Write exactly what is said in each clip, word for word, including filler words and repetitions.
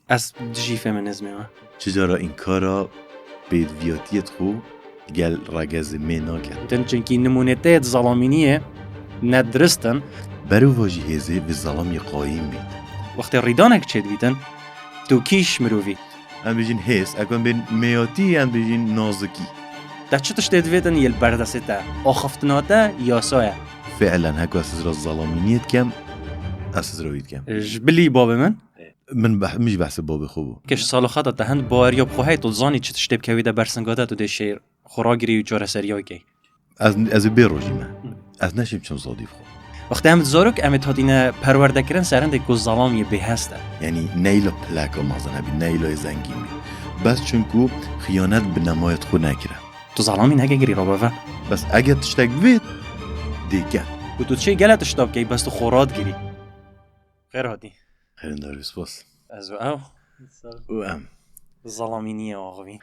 Ez dijî feminizmê me. Çi cara înkara pêdiviyatiyê xwe gel regezê me nake. Din çinkî nimûneteyê di zalamîniyê ne dirist in. Berovajî hêzê vê zalamî qayîm bît. Wextê rîdanek çêdibîtin, tu kîş mirovî. Em bêjin hêz, ekan bên mêyatî, em bêjin nazikî. Te çi tiştê divêtin yê li berdestê te? Axiftina te yasa ye. Fiilen heko ez hizra zalamîniyê dikem, ez hizra wî dikem. Ji bilî babê min. Min beh, min jî behsê babê xwe bû. Ke ji saloxeta te hind baweriya bi xwe heye, tu zanî çi tiştê bikevî te bersinga te, tu dê şêr xwe ragirî û çareseriyayê key. Ez, ez ê bê rojî me. Ez neşim çim zadî bi xwe. Wextê em zarok em ê hatîne perwerdekirin ser hindê ku zalam yê bêhest e. Yanî neyla pleka mezin hebî, neyla yê zengîn bî. Bes çinku xiyanet bi nemayê xwe nekire. Tu zalamî neke girî rabeve. Bes ege tiştek bivêt, dê ke. Ku tu çê gele tişta bikey, bes tu xwe radigirî. Xêr hatî. Xêrindar bî, spas. Ez û ew. Û em. Zalamîniyê axivî.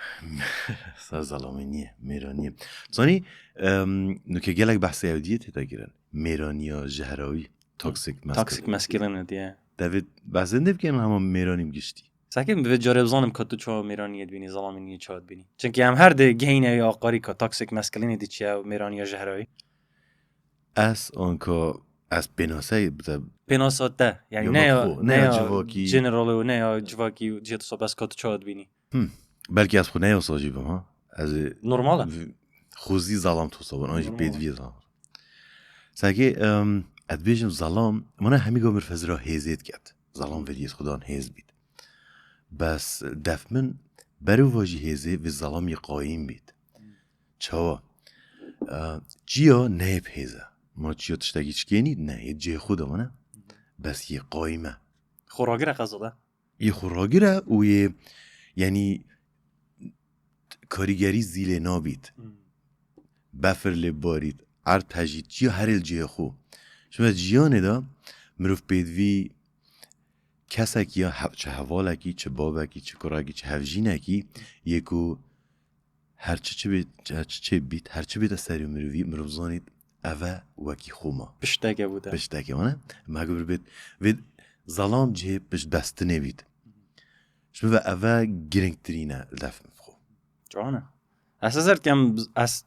Sa zalamîniyê, mêraniyê. Zanî, em, nuke gelek behsê ew diyê tête kirin. Mêraniya jehrawî, toxic masculinity. Toxic masculinity, yeah. Devê behsê ne bikin hema mêranî bi giştî. Sakin, divê carê bizanim ka tu çawa mêraniyê dibînî, zalamîniyê çawa dibînî. Çimkî em her dê gehîne wê aqarî ka toxic masculinity çi ye û mêraniya jehrawî. Ez anka ez pênaseyê bide. Pênasa te. Yani ne ya, ne ya civakî, general û ne ya civakî û cihê tu sob ez ka tu çawa dibînî. Hmm. Belkî ez xwe ne yasa jî bim ha. Ez ê. Normal e. Xwezî zalam tosa bin, an jî pêdiviyê zalam. Sekê, em, ez dibêjim zalam, mana hemî go mirov hizra hêzê diket. Zalam veriyê xwedan hêz bît. Bes def min berovajî hêzê vê zalamî qayîm bît. Çawa? E, çiya neyê bi hêz e. Ma çiya tiştekî çikênî? Ne, yê cihê xwe de mane. Bes yê qayîm e. Xwe ragire qeza de. Yê xwe ragire û yê, yanî, karîgerî zîlê nabît. Befir lê barît, erd hejît, çiya herê li cihê xwe. Şima di jiyanê de mirov pêdivî kesekî ya he-, çi hevalekî, çi babekî, çi kurekî, çi hevjînekî yê ku her çi çi bê, her çi çê bît, her çi bête serê mirovî, mirov zanît eve wekî xwe ma. Pişteke bû te. Pişteke wane. Me gur bêt. Vê zalam cihê piştbestinê bît. Ji min ve eve girîngtirîn e li def min xwe. Can e. Ez hizir dikem ez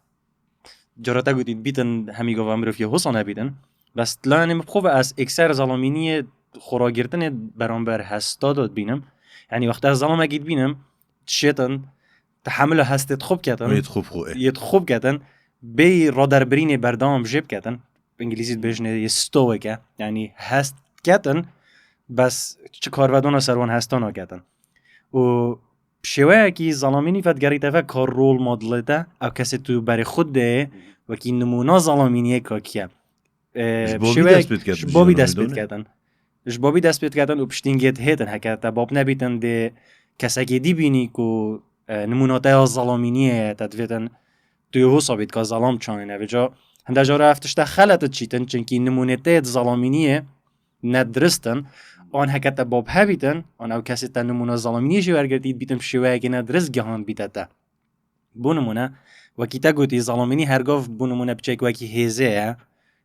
cara te gotî bîtin hemî gava mirov yê hosa nebîtin. Bes di layê min xwe ve ez êkser zalamîniyê xwe ragirtinê beramber hesta de dibînim. Yanî wexta ez zalamekî dibînim, dişêtin, tehemila hestê xwe biketin. Yê xwe xwe, ê. Yê xwe biketin, bêyî raderbirînê berdewam jê biketin. Bi îngilîzî dibêjinê yê stoic e. Yanî hest ketin, bes çi karvedana ser wan hestan naketin. Û bi şêweyekî zalamînî vedigerîte ve ka rol modelê te, ew kesê tu berê xwe dê, wekî nimûna zalamîniyê ka kî ye. Ee, Ji bi babî şêweyek dest pê diketin ji babî dest pê diketin. Ji babî dest pê diketin û piştî hingê dihêtin, heke te bab nebîtin dê kesekê dî bînî ku, e, nimûna te ya zalamîniyê ye, te divêtin tu yê hosa bît ka zalam çanê ne. Vêca hinde cara ev tişte xelet diçîtin, çinkî nimûnê te yê di zalamîniyê ne dirist in. An heke te bab hebîtin, an ew kesê te nimûna zalamîniyê jê wergirtî, dibîtin bi şêweyekê ne dirist gihandbîte te. Bo nimûne, wekî te gotî, zalamînî hergav bo nimûne piçek wekî hêzê ye.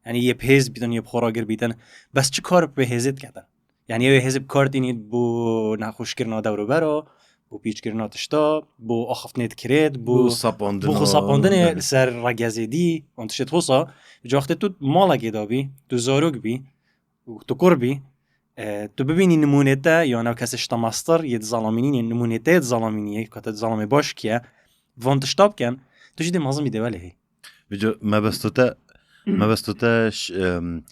Yanî yê bi hêz bîtin, yê bi xwe ragir bîtin. Bes çi kar bi hêzê diketin? Yanî ew ê hêzê bi kar tînî bo nexweşkirina dewrobera, bo pîçkirina tişta, bo axiftinê di kirêt, bo, bo sapandina, bo xwe sapandinê, belê, li ser regezê dî, an tiştê hosa. Ji wextê tu malekê de bî, tu zarok bî, û tu kur bî, e, tu bibînî nimûnê te, yan ew kesê ji te mestir, yê di zalamînî, yê nimûnê te yê di zalamînî, yê ka te di zalamê baş kiye, van tişta bikin, tu jî dê mezin bî dê welê hê. Vêca mebesta te, mebesta te ş-, em,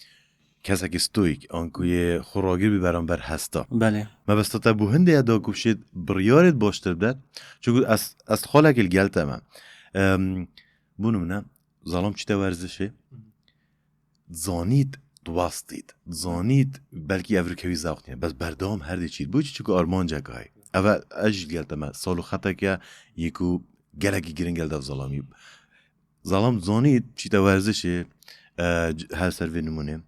kesekî stoîk, anku yê xwe ragir bî beramber hesta. Belê. Mebesta te bo hindê ye da ku şêt biryarêt baştir bide, çunku ez, ez xalekê li gel te me. Em, bo nimûne, zalam çîte werzişê, zanît, diwestît, zanît, belkî ev rikewî zewq nîne, bes berdewam her dê çît. Bo çi? Çunku armancek heye. Eve ez jî gel te me, saloxeteke yê ku gelekî giring e li dev zalamî. Zalam zanît, çîte werzişê, e, c-, her ser vê nimûnê.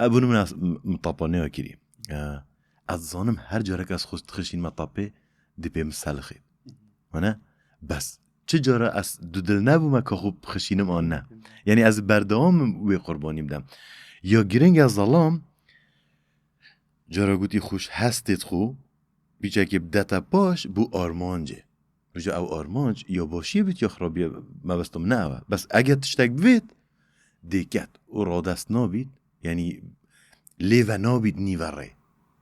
E, bo nimûne ez m-, min tapa nêya kirî. E, ez zanim her carek ez xwe dixişînim tapê, dê pê min selixê. Wane? Bes çi cara ez dudil nebûme ka xwe bixişînim an ne. Yanî ez berdewam im wê qurbanî bidem. Ya giring e zalam, cara gotî xwe ji hestê xwe, Pîçekê bidete paş bû armancê. Ji ew armanc ya başiyê bît ya xirabiyê, mebesta min ne ew e. Bes eger tiştek bivêt, dê ket û radest nabît, yanî lê ve nabît nîve rê.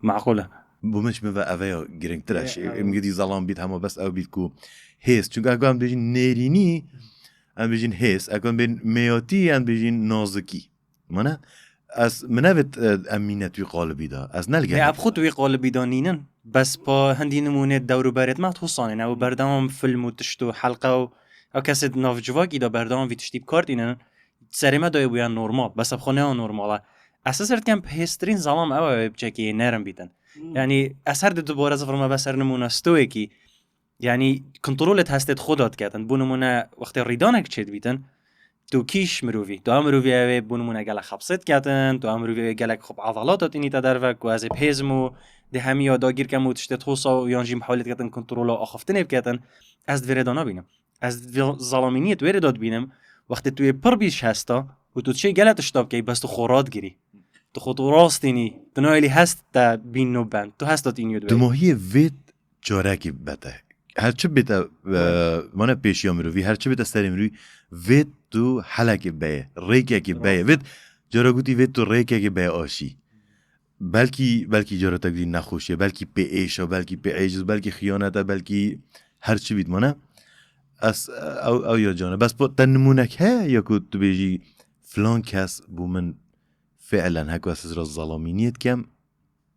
Meqûl e. Bo min ji min ve eve ya girîngtir e. Em gidî zelam bît hema bes ew bît ku hêz. Çunke eger em bêjin nêrînî, em bêjin hêz. Eger em bên mêyatî, em bêjin nazikî. Mane? Ez, min nevêt, e, em mîne tu wî qalibî de. Ez ne li gel. Ev xwe tu wî qalibî de nînin. Bes pa hindî nimûnê dewr û berêt me hûsanê ne û berdewam film û tişt û helqe û ew kesê di nav civakî de berdewam vî tiştî bi kar tînin. Serê me dayê bûye normal. Bes ev xwe ne normal e. Ez hizir dikem bi hêztirîn zelam ew e wê biçekê nerm bîtin. Hmm. Yanî ez her di dubare zivirme be ser nimûne stoyekî. Yanî kontrolê di hestê xwe de diketin. Bo nimûne wextê rîdanek çêdibîtin, tu kîş mirovî, tu ew mirovî ew ê bo nimûne gelek xebsê diketin, tu ew mirovî ew ê gelek xwe bi adalata tînî te derve ku ez ê bihêzim û dê hemiya dagîr kem û tiştê hosa û yan jî mihawilê diketin kontrola axiftinê biketin. Ez di vê rê de nabînim. Ez di vê zelamîniyê di wê rê de dibînim. Wextê tu yê pir bî ji hesta û tu diçê gelek tişta bikey, bes tu xwe radigirî. Tu xwe tu rastînî. Tu nayelî hest te bîn nû bend. Tu hesta tînî dibê. Dumahiyê vê carekî bete. Her çi bête, e, mane pêşiya mirovî, her çi bête serê mirovî, vê tu helekê beye, rêkekê beye. Vê cara gotî vê tu rêkekê beye aşî. Belkî, belkî cara te gotî nexweşiye, belkî pê êşa, belkî pê êciz, belkî xiyanete, belkî her çi bît mane. Ez, ew, ew ya cane. Bes po te nimûnek heye ya ku tu bêjî filan kes bû min fiilen heko ez hizra zelamîniyê dikem,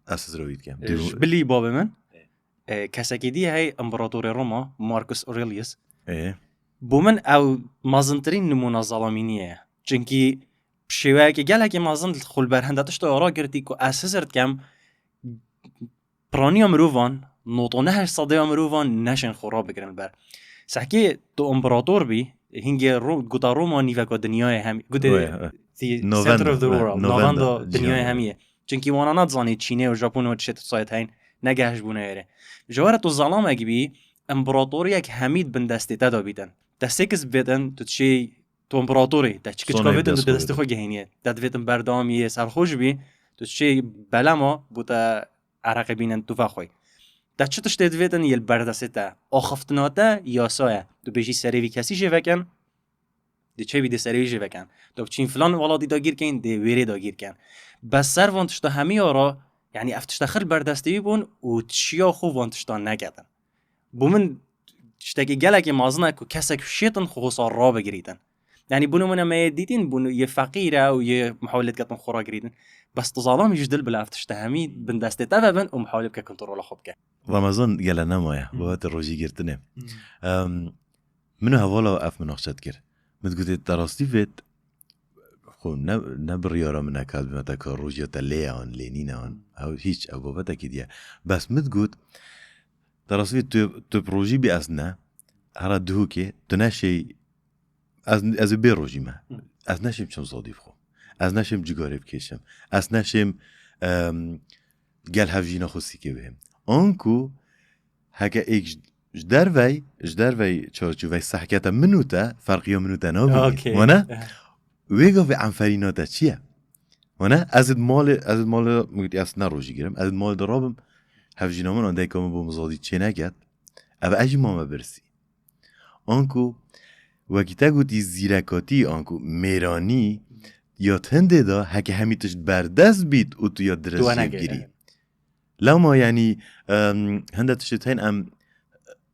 ez hizra wî dikem. Ji bilî babê min, e, kesekî dî hey, împeratorê Roma, Marcus Aurelius. Ê. Bo min ew mezintirîn nimûna zelamîniyê ye. Çunkî bi şêweyekê gelekî mezin xwe li ber hinde tişta ragirtî ku ez hizir dikem piraniya mirovan, notone heşt sedeya mirovan neşên xwe rabigirin li ber. Sehkê tu împerator bî, hingê Ro-, gota Roma nîveka dinyayê hem, gotê Wê, e. the Navenda, center of the e, world, navenda navenda dinyayê cîhanê. Hemî ye. Çunkî wana nadizanî Çînê û Japon û çi tiştê sayê te heyîn, negehiştbûne êrê. Ji we re tu zelamekî bî, împeratoriyek hemî di bin destê te de bîtin. Te sê kes bêtin, tu çi tu împeratorî, te çi kiçka Sonê vêtin, tu dest destê xwe xwe gehîniye. Te divêtin berdewamî yê serxwe jî bî, tu çi belema bo te ereqê bînin tu vexwey. Te çi tiştê divêtin yê li berdestê te. Axiftina te yasa ye. Tu bêjî serê vî kesî jê vekin, dê çê bî dê serê wî jê vekin. Tu biçîn filan welatî dagîr keyn, dê wêrê dagîr ken. Bes ser van tişta hemî ya re, yanî ev tişta xil berdestê wî bûn û çiya xwe van tişta neketin. Bo min tiştekî gelekî mezin e ku kesek şêtin xwe wisa rabigirîtin. Yanî bo nimûne me yê dîtîn bûn yê feqîr e û yê mihawilê diketin xwe ragirîtin. Bes tu zalam ji dil bile ev tişte hemî bin destê te ve bin û mihawilê bike kontrola xwe bike. Remezan gele nemaye, Hmm. babetê rojî girtinê. Hmm. Em, min û hevala ev minaqşe dikir. Min digotê te rastî vêt, xwe ne, ne biryara min e ka bime te ka rojiya te lê ye an, lê nîne an. Ew hîç, ew babetekî diye. Bes min digot, te rastî tu, tu bi rojî bî ez ne, hera duhokê, tu neşey, ez, ez ê bê rojî me. Hı. Ez neşêm çim zadî bixwim. Ez neşêm cigarê bikêşim. Ez neşêm, em, gel hevjîna xwe sîkê bihêm. Anku heke êk ji, ji dervey, ji dervey çarçovey sehkete min û te, ferqiya min û te nabînî. Okey. Wana? Wê gavê enferîna te çi ye? Wana? Ez id malê, ez id malê, min gotî, ez ne rojî girim. Ez id malê de rabim, hevjîna min an dayika min bo min zadî çê neket. Ev ez jî mame birsî. Anku wekî te gotî zîrekatî, anku mêranî, ya hindê de heke hemî tişt berdest bît û tu ya dirist jêbigirî. Lema, yanî, em, hinde tiştê heyîn em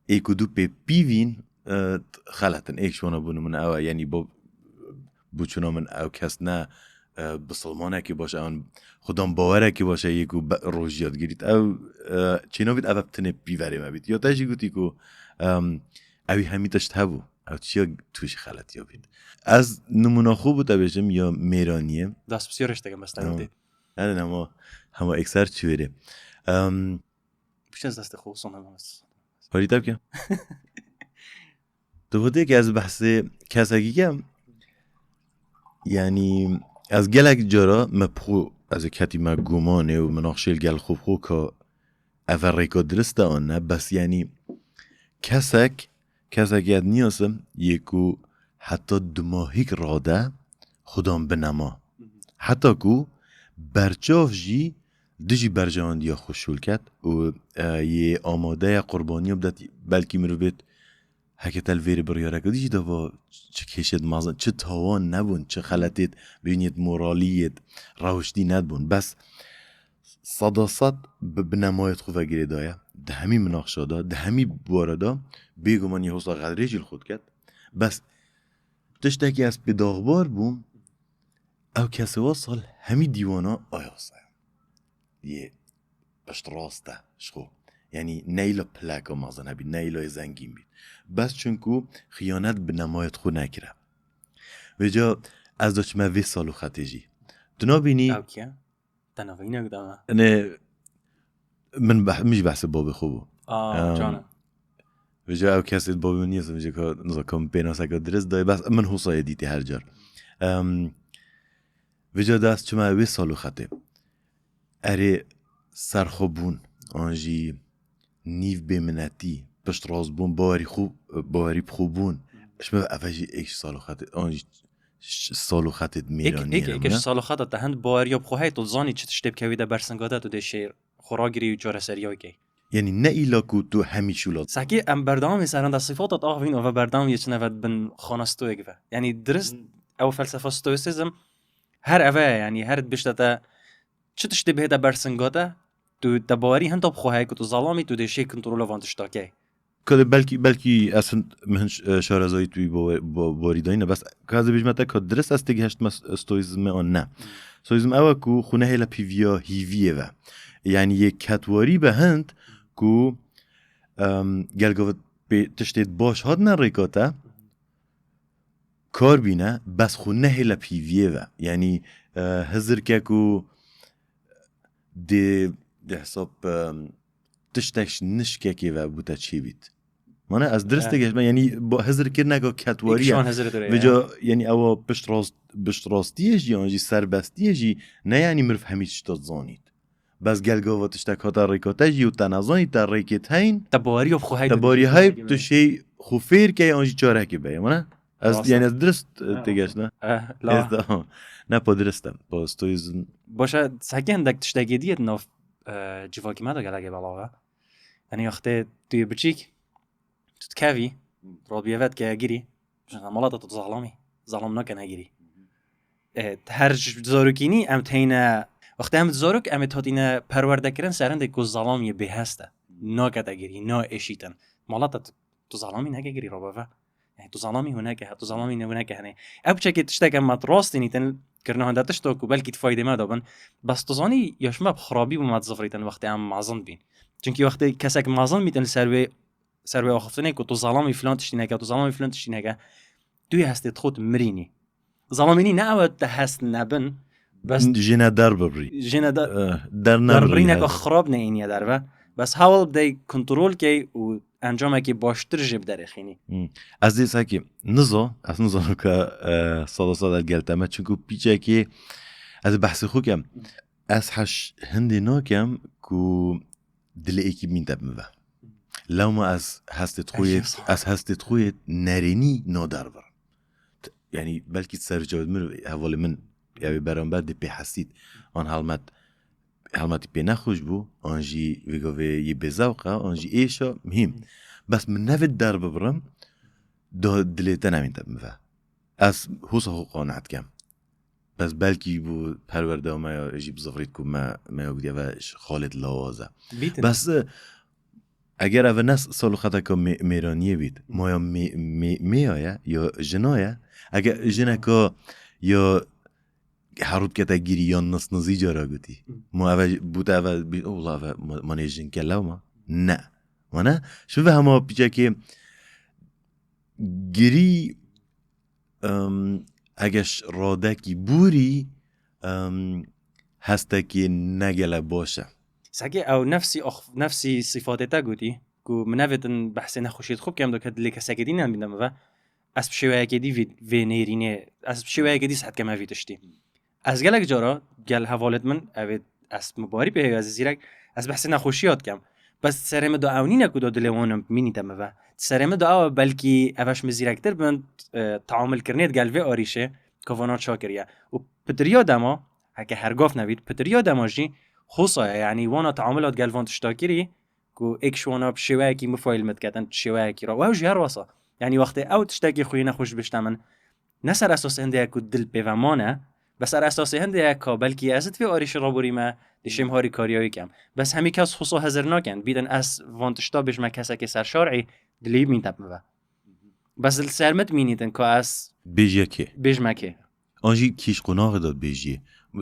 êk û du pê pîvîn, e, xelet in. Êk ji wana bû nimûne ew e, yanî bo, bo çûna min ew kes ne, e, bisilmanekî baş e, an xudan bawerekî baş e, yê ku be, rojiya digirît. Ew, e, çênavît ev, ev tinê pîverê me bît. Ya te jî gotî ku, em, ewî hemî tişt hebû. Ew çiya tu jî xeletiya bît. Ez nimûna xwe bo te bêjim ya mêraniyê. Dest bi siyarê ji te kim bes te Tamam. gotî. Hene hema, hema êkser çi wêrê. Em, Biçe ez destê xwe wisa nabim ez. Harî te bike. Tu gotê ke ez behsê kesekî kem. Yanî ez gelek cara me bi xwe ez ê ketîme gumanê û minaqşê li gel xwe bi xwe ka eve rêka dirist e an ne. Bes yanî kesek, kesek ez niyasim yê ku heta dumahîk rade xudan binema. Heta ku berçav jî dijî berjewendiya xwe şûl ket û, e, yê amade ye qurbaniya bide, belkî mirov bêt heke te li vêrê biryareke dijî de va çi kêşêt mezin, çi tawan nebûn, çi xeletêt bêniyêt moraliyêt rewiştî nedibûn. Bes seda sed bi, bi nemayêt xwe ve girêdaye. Di hemî minaxşa de, di hemî bûwara de bêguman yê hosa xedrê jî li xwe diket. Bes tiştekî ez pê daxbar bûm, ew kesê wa sal hemî dîwana Ayasa ye. Yê piştrast e ji xwe. Yanî neyla pleka mezin hebî, neyla yê zengîn bî. Bes çunku xiyanet bi nemayêt xwe nekire. Vêca ez de çime vê sal û xetê jî. Tu nabînî Ew kî ye? Te navînek da me. Ne, min beh-, min jî behsê babê xwe bû. Aa, Em, cana. Vêca ew kesê babê min niyê, vêca ka, niza ka min pênaseka dirist dayê, bes min hosayê dîtî her car. Em, vêca de ez çima wê sal û xetê. Erê serxwebûn, an jî nîv bêminetî, piştrastbûn, bawerî xwe, bawerî bi xwe bûn. Ji me ve eve jî êk ji sal û xetê, an jî ş-, sal û xetê Êk, mêranî êk, ne, êk ji ne? Sal û xeta te hin baweriya bi xwe heye, tu zanî çi tiştê bi kevî de bersinga te, tu dê şêr xwe ragirî û çareseriya bikey. Yanî ne îla ku tu hemî şûla. Sekî em berdewamê serinde sifata axivîn û ve berdewam yê çine ve bin xana stoyek ve. Yanî dirist Hmm. ew felsefa stoyisizm her eve ye, yanî her bişte te çi tiştê bihête bersinga te, tu te bawerî hinda bi xwe heye ku tu zalamî, tu dê şê kontrola van tişta key. Ka de belkî, belkî ez hin, min hin ş-, e, şarezayî tu bo-, bo-, borî dayîne, bes ka ez ê bêjime te ka dirist ez têgihiştime s-, stoîzmê an ne. Stoîzm ew e ku xwe nehêle pîviya hîviyê ve. Yanî yê ketwarî be hind ku, em, gel gava pê tiştê baş hatine rêka te, kar bîne, bes xwe nehêle pîviyê ve. Yanî, e, hizirke ku dê, dê hesab, e, tiştek ji nişkekê ve bû te çêbît. Mane ez dirist Eh. têgihiştime, yanî bo hizir kirine ka ketwarî ye. Hizir tu re ye. Vêca, yanî ewa pişt rast, pişt rastiyê jî, an jî serbestiyê jî, ne yanî mirov hemî tişta zanît. Bes gel gava tiştek hate rêka te jî û te nezanî te rêkê te heyîn. Te baweriya bi xwe heyî Te tu baweriya dibî heyî çarekê tu beyî. Şêy xwe fêr key an jî çarekê beyî, mane? Ez, Rast e. Yanî ez dirist, e, Ha, têgihiştime. eh, la. Ez de, ha. Ne pa dirist e, pa stoîzm. Baş e, sekê hindek tiştekê diyê di nav, e, civakî me de gelekê belav e. Yanî wextê tu yê biçîk, tu dikevî, Hmm. rabiyê ve dikeye girî, ji malata tu zalamî, zalam nakene girî. E, her ji zarokînî em teyne, wextê em zarok em ê hatîne perwerdekirin serindê ku zalamiyê bêhest e. Nakete girî, na êşîtin. Malata tu, tu zalamî neke girî rabe ve. Yani tu zalamî hûn neke, tu zalamî ne hûn neke hene. Ev çekê tişteke me rastî nîtin, kirina hende tişta ku belkî tu faydê me da bin. Bes tu zanî ya ji me bi xirabî bû me dizivirîtin wextê em mezin bîn. Çünkü wextê kesek mezin bîtin li ser wê, ser wê axiftinê ku tu zalamî filan tiştî neke, tu zalamî filan tiştî neke. Tu yê hestê xwe tu mirînî. Zalamînî ne ew e te hest nebin, bes Jê ne der bibirî. Jê ne der, Eh, der nebirî derbirîneke hest. Xirab ne îniye derve. Bes hewl bidey kontrol key û encamekî baştir jê biderêxînî. Hmm. Ez dê sekî nizo, ez nizanim ke, eh, sada sad ez gel te me, çunku pîçekê ez behsê xwe kem. Ez heş hindê nakem ku dilê êkî bîn te bi min ve. Lewma ez hestê xwe yê, Eşya sağ. Ez hestê xwe yê nerênî nader bir. T-, yanî belkî ser çav min, hevalê min, ya wê beramber dê pê hesît. An helmet, helmetî pê nexweş bû, an jî vê gavê yê bêzewq e, an jî êş e, muhîm. Bes min nevê der bibirim, da dilê te nemîn te bi min ve. Ez hosa xwe qane dikem. Bes belkî bû perwerdeya me ya jî bi zivirît ku me, me ya gotiye ve ji xalê lawaz e. Bîtin. Bes, e, eger ev ne sal û xeteka mê-, mêraniyê bît, ma ya mê-, mê-, mêya ye, ya jina ye, eger jineka ya herû dikete girî yan nisnizî cara gotî. Hı. Ma ev bû te ev bî, "Ola ev ma-, manê jinke lew ma?" Ne. Wane? Şive hema pîçekê girî, em, eger radekî bûrî, em, hestekê ne gelek baş e. Sekê ew nefsî ax-, nefsî sîfatê te gotî, ku min nevêtin behsê nexweşiyê xwe bikem, do ke dilê kesekê dî nemîne min ve. Ez bi şêweyekê dî vê, vê nêrînê, ez bi şêweyekê dî seh dikeme vî tiştî. Ez gelek cara, gel hevalêt min, ev ê ez mibarî pê heye, ez ê zîrek, ez behsê nexweşiya dikem. Bes serê min da ew nîne ku da dilê wan mînîte min ve. Serê min da ew e, belkî ev eş min zîrektir bin, e, teamulkirinê digel vê arîşê, ka vana ça kiriye. Û pitiriya dema, heke hergaf nebît, pitiriya dema jî Xosa ye, yanî wana teamula digel van tişta kirî, ku êk ji wana bi şêweyekî mifayil min diketin, bi şêweyekî re. Û ew jî her wesa. Yanî wextê ew tiştekî xwe yê nexweş bişte min, ne ser esasê hindê ye ku dil pê ve mane, bes ser esasê hindê ye ka belkî ez di vê arîşî re borîme, dişêm harîkariya wî kem. Bes hemî kes xosa hezir nakin. Bîdin ez van tişta bêjime kesekê ser şer'î, dilê wî mîn te bi min ve. Bes li ser min dimînîtin ka ez Bêjî yekê. bêjime kê. An jî kîş qonaxê de dibêjiyê.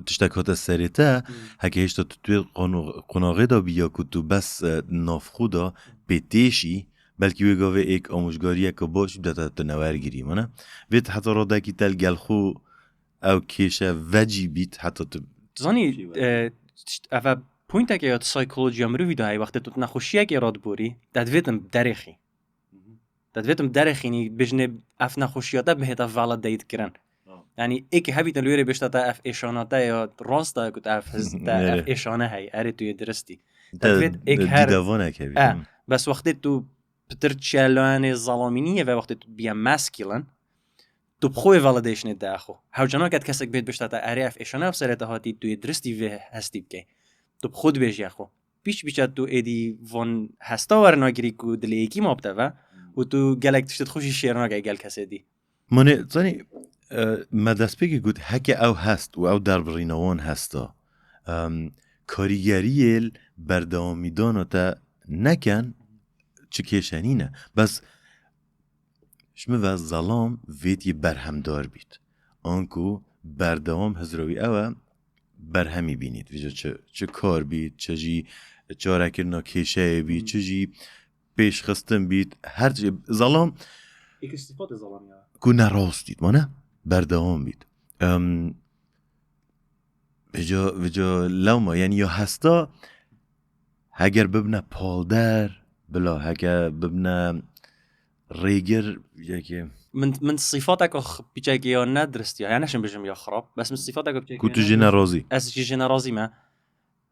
Tiştek hate serê te, heke hêşta tu tu wê qano- qonaxê de bî ya ku tu bes e, navxwe de pê têşî, belkî wê gavê êk amûjgariyeke baş bide te tu newergirî, mane? Vê tu heta radekî te li gel xwe ew kêşe vecî bît heta tu Tu zanî, Şî were. e, tişt- eve pointeke ya psikolojiya mirovî de heye, wextê tu nexweşiyekê re diborî, te divêtin derêxî. Te divêtin derêxînî, bijnê ev nexweşiya te bihête validate kirin. Ha. Yanî êkê hebîtin li wêrê bêjte te ev êşana te ya rast e, ku te ev hiz te Nere. ev êşane heye, erê tu yê diristî. Te Te divêt êk her dîdavan heke bî. E, Hı. bes wextê tu pitir çiye layenê zalamîniyê ve, wextê tu biye masculine, tu bi xwe validation dide xwe. Hewce nake kesek bêt bişte te erê ev êşane ev serê te hatî, tu yê diristî vê hestî bikey. Tu bi xwe dibêjî xwe. Pîç pîça tu êdî van hesta wernagirî ku dilê yekî ma bi te ve û tu gelek tiştê xwe jî şêr nake gel kesê dî. Mane, zanî, e, me destpêkê got, heke ew hest û ew derbirîna wan hesta, em, karîgeriyê li berdewamîdana te neken, çi kêşe nîne. Bes ji min ve zelam vêt yê berhemdar bît. Anku berdewam hizra wî ew e, berhemî bînît. Vêca çi, çi kar bît, çi jî çarekirina kêşeyê bît, Hmm. çi jî pêşxistin bît, her tişt. Zelam Êk sifatê zelam ya. ku nerast bît, mane? Berdewam bît. Em, vêca, vêca lewma, yanî ya hesta heger bibne palder, bila heke bibne rêgir, yekê. Min, min sifateka x-, piçekê ya ne dirist ya, ya neşim bijim ya xirab, bes min sifateka piçekê Ku tu ya jê ne nerazî. Ez jî jê nerazî me.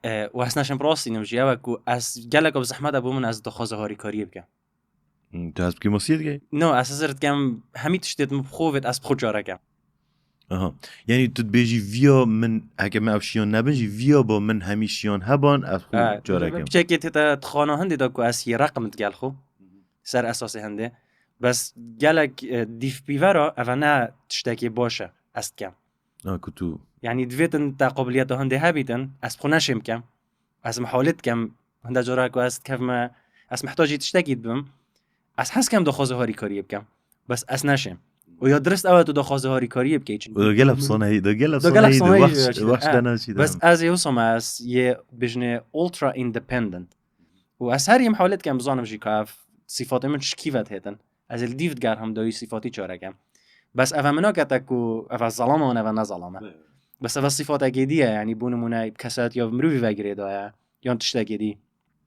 E, û ez neşim rastînim jî, ew e ku ez geleka bi zehmet e bo min ez daxwaza harîkariyê bikim. Hmm, tu hez bi kêmasiyê dikey? No, ez hizir dikim hemî tiştê min bi xwe vêt ez bi xwe çare kem. Aha. Yanî tu dibêjî viya min, heke min ev şiyan nebin jî, viya ba min hemî şiyan heban, ez xwe Ha, çare kem. Piçekê tête dixana hindê de ku ez yê reqim digel xwe. Ser esasê hindê. Bes gelek, e, dîf pîvera, eve ne tiştekê baş e, ez dikem. Ha, ku tu. Yanî divêtin te qabiliyeta hindê hebîtin, ez bi xwe neşêm kem. Ez miholê dikem, hinde cara ku ez dikevime, ez mihtacî tiştekî dibim. Ez hez kem daxwaza harîkariyê bikem. Bes ez neşêm. Û ya dirist ew e tu daxwaza harîkariyê bikey, çimkî Û da gelek sanayî, da gelek Da gelek sanayî de sanayî wext, jî wext Ha, dene çî bes de. Ez ê wisa me ez yê bijnê ultra independent. Û ez her yê miholê dikem bizanim jî ka ev sîfatê min ji kî ve dihêtin. Ez ê li dîv digerhim da wî sîfatî çare kem. Bes ev e min nakete ku ev e zelam e, ev e ne zelam e. Bes ev e sîfatekê dî ye, yanî bo nimûne kesayetiya mirovî ve girêdaye, yan tiştekê dî.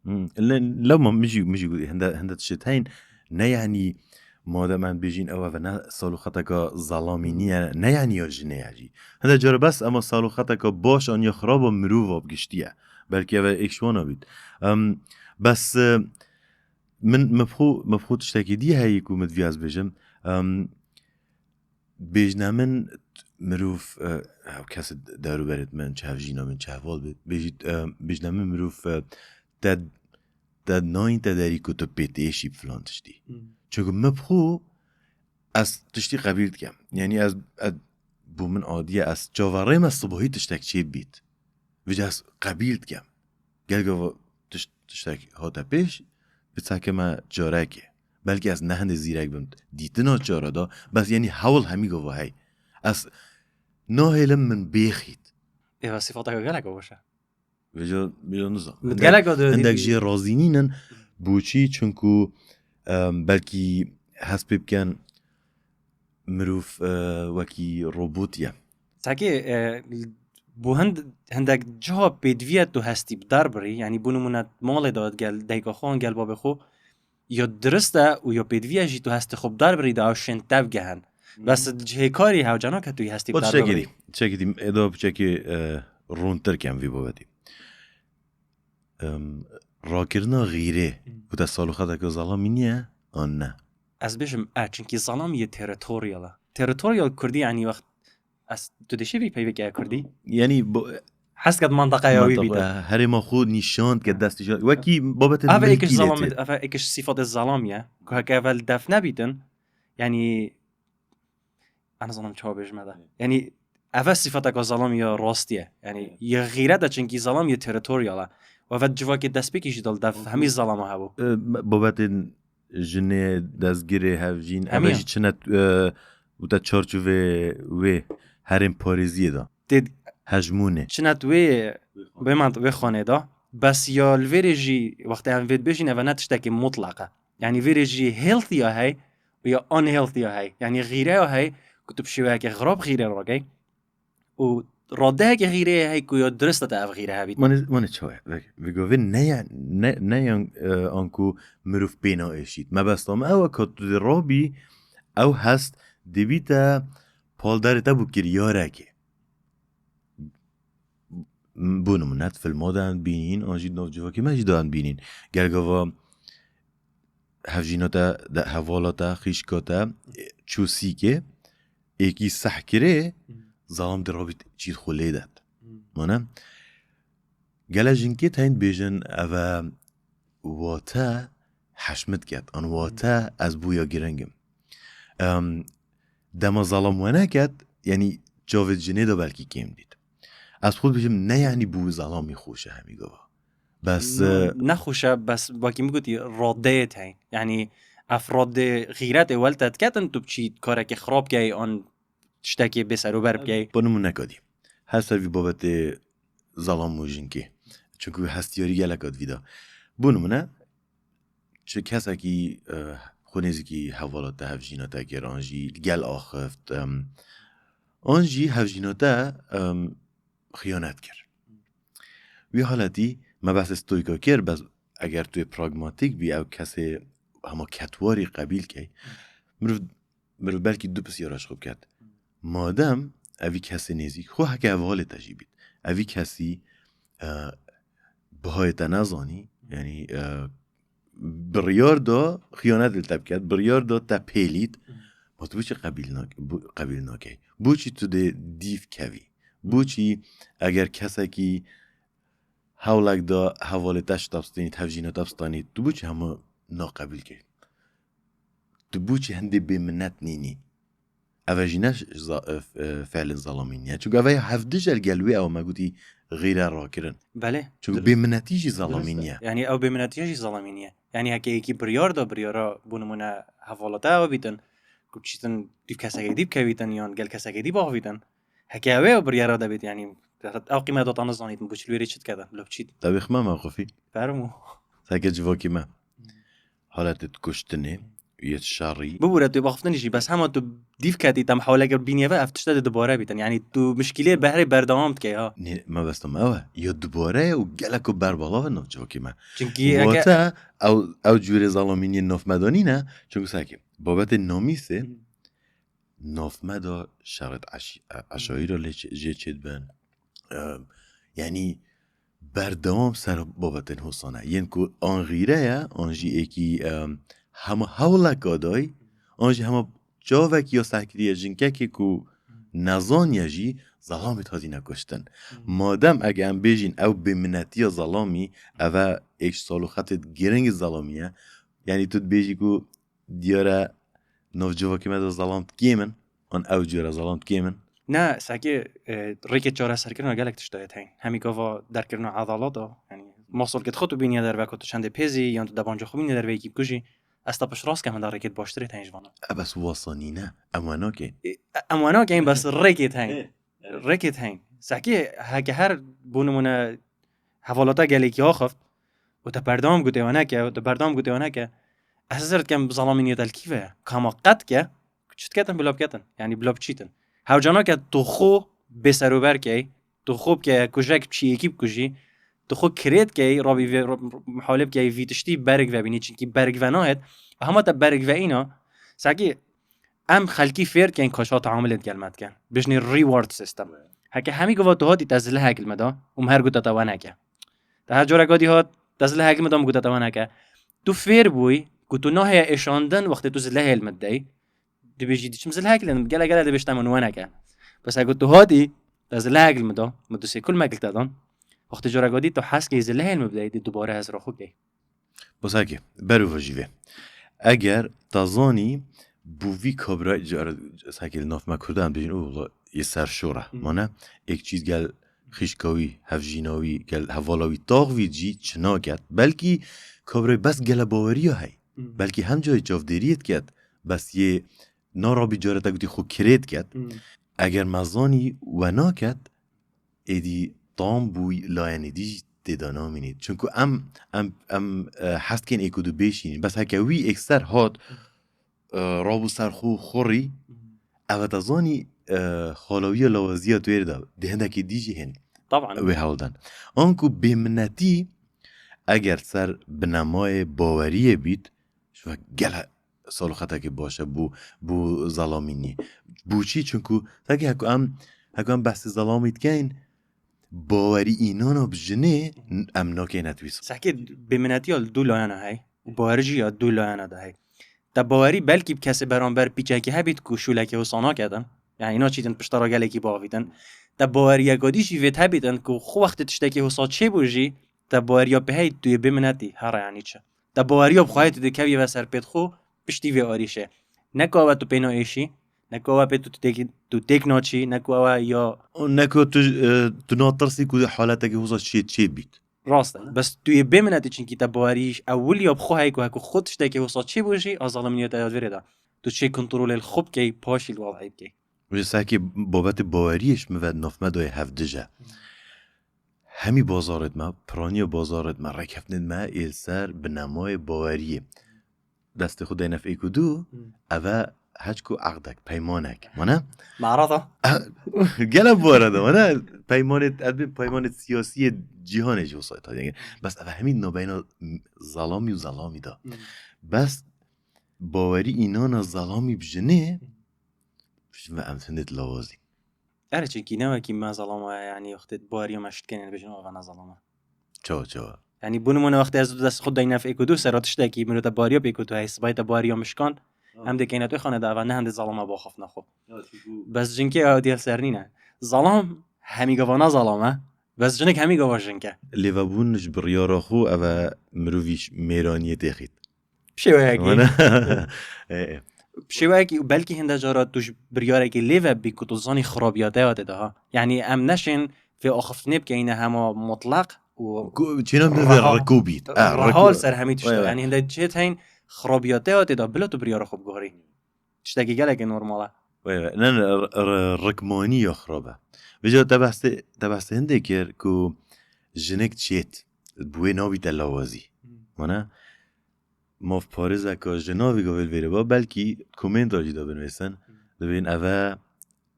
Hmm, le-, lewma min jî, min jî got, hinde, hinde tişt heyîn, ne yanî madem em bêjîn ew, ev e ne saloxeteka zelamî niye, ne yanî ya jinê ye jî. Hinde cara bes ema saloxeteka baş an ya xirab a mirova bi giştî ye. Belkî ev e êk ji wana bît. Em, bes, e, Min, min bi xwe, min bi xwe tiştekî dî heye ku min divî ez bêjim. Em, bêjne min, mirov, e, ew kes dewrûberê min, çi hevjîna min, çi heval bê, bêjî, e, bêjne min mirov, e, te, te nayîn te derî ku tu pê têşî bi filan tiştî. Hmm. Çunku min bi xwe ez tiştî qebîl dikim. Yanî ez, ez, bo min adî ye, ez çaverê me sibahî tiştek çê bît. Vêca ez qebîl dikim. Gelgava tişt-, tiştek hate pêş, bi çekime carekê. Belkî ez ne hindê zîrek bim dîtina cara da, bes yanî hewl hemî gava hey. Ez nahêlim min bêxît. Êva sîfateke gelek baş e. Vêca, vêca nizam. Min Hindek, gelek o de hindek dî- jê razî nînin. Boçî? Çunku, em, belkî hest pê bikin mirov, e, wekî robot ye. Sekê, e, bo hind-, hindek ciha pêdiviye tu hestî bi dar birî, yanî bo nimûne malê de gel dayika xwe an gel babê xwe, ya dirist e û ya pêdiviye jî tu hestê xwe bi dar birî de ew şên tev gehin. Bes di cihê karî hewce nake tu yê hestî bi Bo dar tiştekî bibirî. dî, tiştekî dî, ê da piçekî, e, rontir kem vî babetî. Em, rakirina xîrê, Hmm. ku te saloxeteke zelamî niye, an ne? Ez bêjim, e, çunkî zelam yê territorial e. Territorial kurdî, yanî wext ez, tu dişêvî peyveke kurdî? Yanî bo-, Hez ket manteqeya wî bîtin. Herêma xwe nîşan ke dest nîşan. Wekî babetên Eve êkiş milkî zelam, lê tê. Eve êkiş sifetê zelam ye. Ku heke eve li def nebîtin, yanî ez nizanim çawa bêjime de. Yanî eve sifeteka zelam ya rastî ye. Yanî ya xîret e, çinkî zelam ya territorial e. Û eve civakê destpêkî jî dal def hemî zelama hebû. E, babetên jinê dezgirê hevjîn, eve Hemiya. Jî çine e, û te çarçovê wê herêm parêziyê de. Tê Hejmûnê. Çinet wê bê mant wê xanê de. Bes ya li vêrê jî wextê em vê dibêjin, eve ne tiştekî mutlaq e. Yanî vêrê jî healthy ya hey û ya unhealthy ya hey. Yanî xîre ya hey ku tu bi şêweyeke xirab xîre rakey û radeyeke xîreyê hey ku ya dirist e te ev xîre hebît. Mane, mane çawa? Vê, vê govê ne ya, ne, ne yan, e, anku mirov pê naêşît. Mebesta me ew e ka tu dê rabî, ew hest dibîte paldarê te bû kiryarekê. Bo nimûne, di filma de em bînîn, an jî di nav civakê me jî de em bînîn. Gel gava hevjîna te, de, hevala te, xîşka te, e, çû sîkê, êkî seh kirê, zelam di rabî çît xwe lê det. Mane? Gele jinkê teyn bêjin, eve wate heşmit ket, an wate ez bûya giringim. Em, dema zelam wene ket, yanî çavê jinê de belkî kêm dît. Ez xwe dibêjim, ne yanî bû zelamî xweş e hemî gava. Bes, e, Nexweş e, bes wekî min gotî radeyê te. Yanî ev radê xîretê wel te diketin, tu biçî karekê xirab key an tiştekê bêserûber bikey. Bo nimûne kadî. Her ser vî babetê zelam û jinkê. Çunku hestiyarî gelek hat vî de. Bo nimûne, çi kesekî, e, xwe nêzîkî hevala te, hevjîna te kir, an jî li gel axift, em, an jî hevjîna te, em, xiyanet kir. Wî haletî me behsê stoyka kir, bes eger tu yê pragmatîk bî, ew kesê hema ketwarî qebîl key, mirov, mirov belkî du pisyara ji xwe biket. Madem evî kesê nêzîk, xwe heke hevalê te jî bît, evî kesî, e, bihayê te nezanî, yanî, e, biryar da xiyanet li te biket, biryar da te pêlît, ma tu boçî qebîl nak-, bu-, qebîl nakey? Boçî tu dê dîv kevî? Boçî eger kesekî hewlek da hevalê te ji te bistanît, hevjîna te bistanît, tu boçî hema naqebîl key? Tu boçî hindê bêminet nînî? Eve jî ne za-, e, f-, e, felên zelamî niye. Çunku eve ya hevdij el gel wê ew me gotî xîre rakirin. Belê. Çunku bêminetî jî zelamî niye. Yanî ew bêminetiya jî zelamî niye. Yanî heke yekî biryar da, biryara bo nimûne hevala te ew bîtin, ku biçîtin dîv kesekê dî bikevîtin yan gel kesekê dî baxivîtin. Heke ew ê biryara de bît, yanî ew qîmeta te nizanîtin, bo çi li wêrê çi diketin, bila biçît. Te bêxme me xufî. Fermo. Seke civakî me. Haletê kuştinê, yê şerî. Bibûre tu baxiftinî jî, bes hema tu dîv ketî, te mihaweleke bînî ve, ev tişte dê dubare bîtin. Yanî tu mişkîlê behrê berdewam dikey ha. Nê, mebesta me ew e. Ya dubare ye û geleko berbalav e nav civakê me. Çunkî eke Wate ew, ew cûrê zelamîniyê nav me de nîne, çunku seke babetê namîsê nav me de şerê eş-, eşayîra lê çê-, jê çêdibin. Em, yanî berdewam ser babetên hosane. Yên ku an xîre ye, an jî êkî, em, hema hewleka dayî, an jî hema çavekî ya sehkiriye jinkekê ku nezaniye jî zelamê dihazîne kuştin. Madem eke em bêjîn ew bêminetiya zelamî, eve êk ji saloxetê giring zelamî ye. Yanî tu dibêjî ku diyar e nav civakê me de zelam kêm in, an ew cure zelam kêm in. Ne, seke, e, rêkê çareserkirina gelek tişta ye teyn. Hemî gava derkirina edalata, yanî masolkê xwe tu bîniye derve ku tu çendê pêzî, yan tu debanca xwe bîniye derve yekî bikujî, ez te piştrast kem henda rêkê baştirê teyn ji vana. E bes wasa nîne, em we nakin. E, em we nakin, bes rêkê teyn. Rêkê teyn. Seke heke her bo nimûne hevalata gelekî axift û te berdewam gotê we neke, û te berdewam gotê we neke, ez hizir dikem bi zelamîniyê te li kî ve ye. Kama qet ke, çi diketin bila biketin. Yanî bila biçîtin. Hewca nake tu xwe bêserûber key, tu xwe bike kujek biçî yekî bikujî, tu xwe kirêt key, rabî vê, mihawle bikey vî tiştî berg vebînî, çinkî berg venahêt. Hema te berg veîna, seke em xelkî fêr dikeyn ka çawa teamulê digel me dikin. Bijnê reward system. Heke hemî gava tu hatî te zilehek li me da û min her gote te we neke. Te her careka dî hat, te zilehek li me da, min gote te we neke. Tu fêr bûyî ku tu naheye êşandin wextê tu zilehê li me didey. Dibêjî diçim zilehek li min, gele gele dibêj te min we neke. Bes heke tu hatî, Ez lehek li min da, min du sê kul me gil te dan. Wextê cara gadî tu hez key zê lehê li min bideyî, dê dubare ez ra xwe key. Bo sekê, ber û vajî vê. Eger te zanî, bû vî kabirayî cara sekê li nav me Kurdan bêjin, û wela yê serşor e. Hmm. Mane, êk çîz gel xîşka wî, hevjîna wî, gel hevala wî, tax wî cî çi naket. Belkî kabirayî bes gele baweriya hey. Hmm. Belkî hem cayê çavdêriyê diket, bes yê narabî cara te gotî xwe kirê diket. Hmm. Eger me zanî we naket, êdî tam bû layenê dî jî tê de namînî. Çunku em, em, em, e, hez dikên êk û du bêşînîn. Bes heke wî êkser hat, e, rabû ser xwe xurî, ev e te zanî, e, xalawiya lawaziya tu êrê de, dê hindekê dî jî hên Taban. wê hewl dan. Anku bêminetî, eger ser binemayê baweriyê bît, ji we gele saloxetekê baş e bû, bû zelamînî. Bû çî? Çunku tekî heko em, heko em behsê zelamî dikeyn, bawerî înana bi jinê em nakeyne twîst. Sehkê bêminetiya li du layena hey û bawerî jî ya du layena de hey. Te bawerî belkî bi kesê beramber pîçekî hebît ku şûlekê wisa naketin. Yani îna çîtin pişta ra gelekî biavîtin. Te baweriyeka dî jî vêt hebîtin ku xwe wextê tiştekê wisa çêbû jî te baweriya pê hey tu yê bêminetî here yani çi. Te baweriya bi xwe heye tu dikevî ve ser pêt xwe piştî vê arîşê. Ne ku ew e tu pê naêşî, ne ku ew e pê tu, tu têk, tu têk naçî, ne ku ew e ya Û ne ku tu, e, tu natirsî ku haletekî wisa çê, çê bît. Rast e. Bes tu yê bêminetî çinkî te bawerî ewil ya bi xwe heye ku heku xwe tiştekî wisa çêbû jî a zalimîniya te ya di vê rê de. Tu çê kontrolê li xwe bikey, paşî li wadhî bikey. Vê sekê babetê baweriyê ji min ve nav me dayê hevdij e. Hemî bazarêt me, piraniya bazarêt me, rêkeftinêt me ê li ser binemayê baweriyê. Destê xwe deyne êk û du, Hmm. ev e heçku eqdek, peymanek. Mane? Me'rada. Gele bu arada, mane? Peymanê, ez bê peymanê siyasiyê cîhanê jî wisa ta denge. Bes ev hemî nabeyna zelamî û zelamî da. Hmm. Bes bawerî înana zelamî bi jinê, Hmm. ji me em hindê lawazî. Erê, çinkî ne wekî me zelama ye, yanî wextê baweriya me şit kenê dibêjin, "Ava ne zelama." Çawa, çawa? Yanî bo nimûne wextê ez dest xwe deyne êk û du sera tiştekî, mirov te baweriya pê ku tu hey, sibay te baweriya min şikand, Ha. em dê keyne tu xane de, eva ne hende zelama baxifna xwe. Ya, çiku- Bes jinkê ew diyar ser nîne. Zelam hemî gava ne zelam e, bes jinik hemî gava jink e. Lêvebûn ji biryara xwe ev e mirovî mêraniyê têxît. Bi şêweyekî. Wana? E, e. Bi şêweyekî û belkî hinde cara tu ji biryarekî lê ve bî ku tu zanî xirabiyate ya tê de ha. Yanî em neşên vê axiftinê bikeyne hema mutlaq û Ku- Çêna min vê Reha- rikû bît. E, reha rikû- li ser hemî tişta. Wê, wê. Yanî hinde çêt heyn xirabiyate ya tê de bila tu biryara xwe biguherî. Tiştekî gelekî normal e. Wê, wê. Ne, ne, r- r- rikmanî ya xirab e. Vêca te behsê, te behsê hindê kir ku jinik çêt, bi wê nabîte lawazî. Hmm. Wana? Mafparêzeka jina vê gavê li vêrê ba, belkî komênta jî de binivîsin. Hmm. Dibên ev e,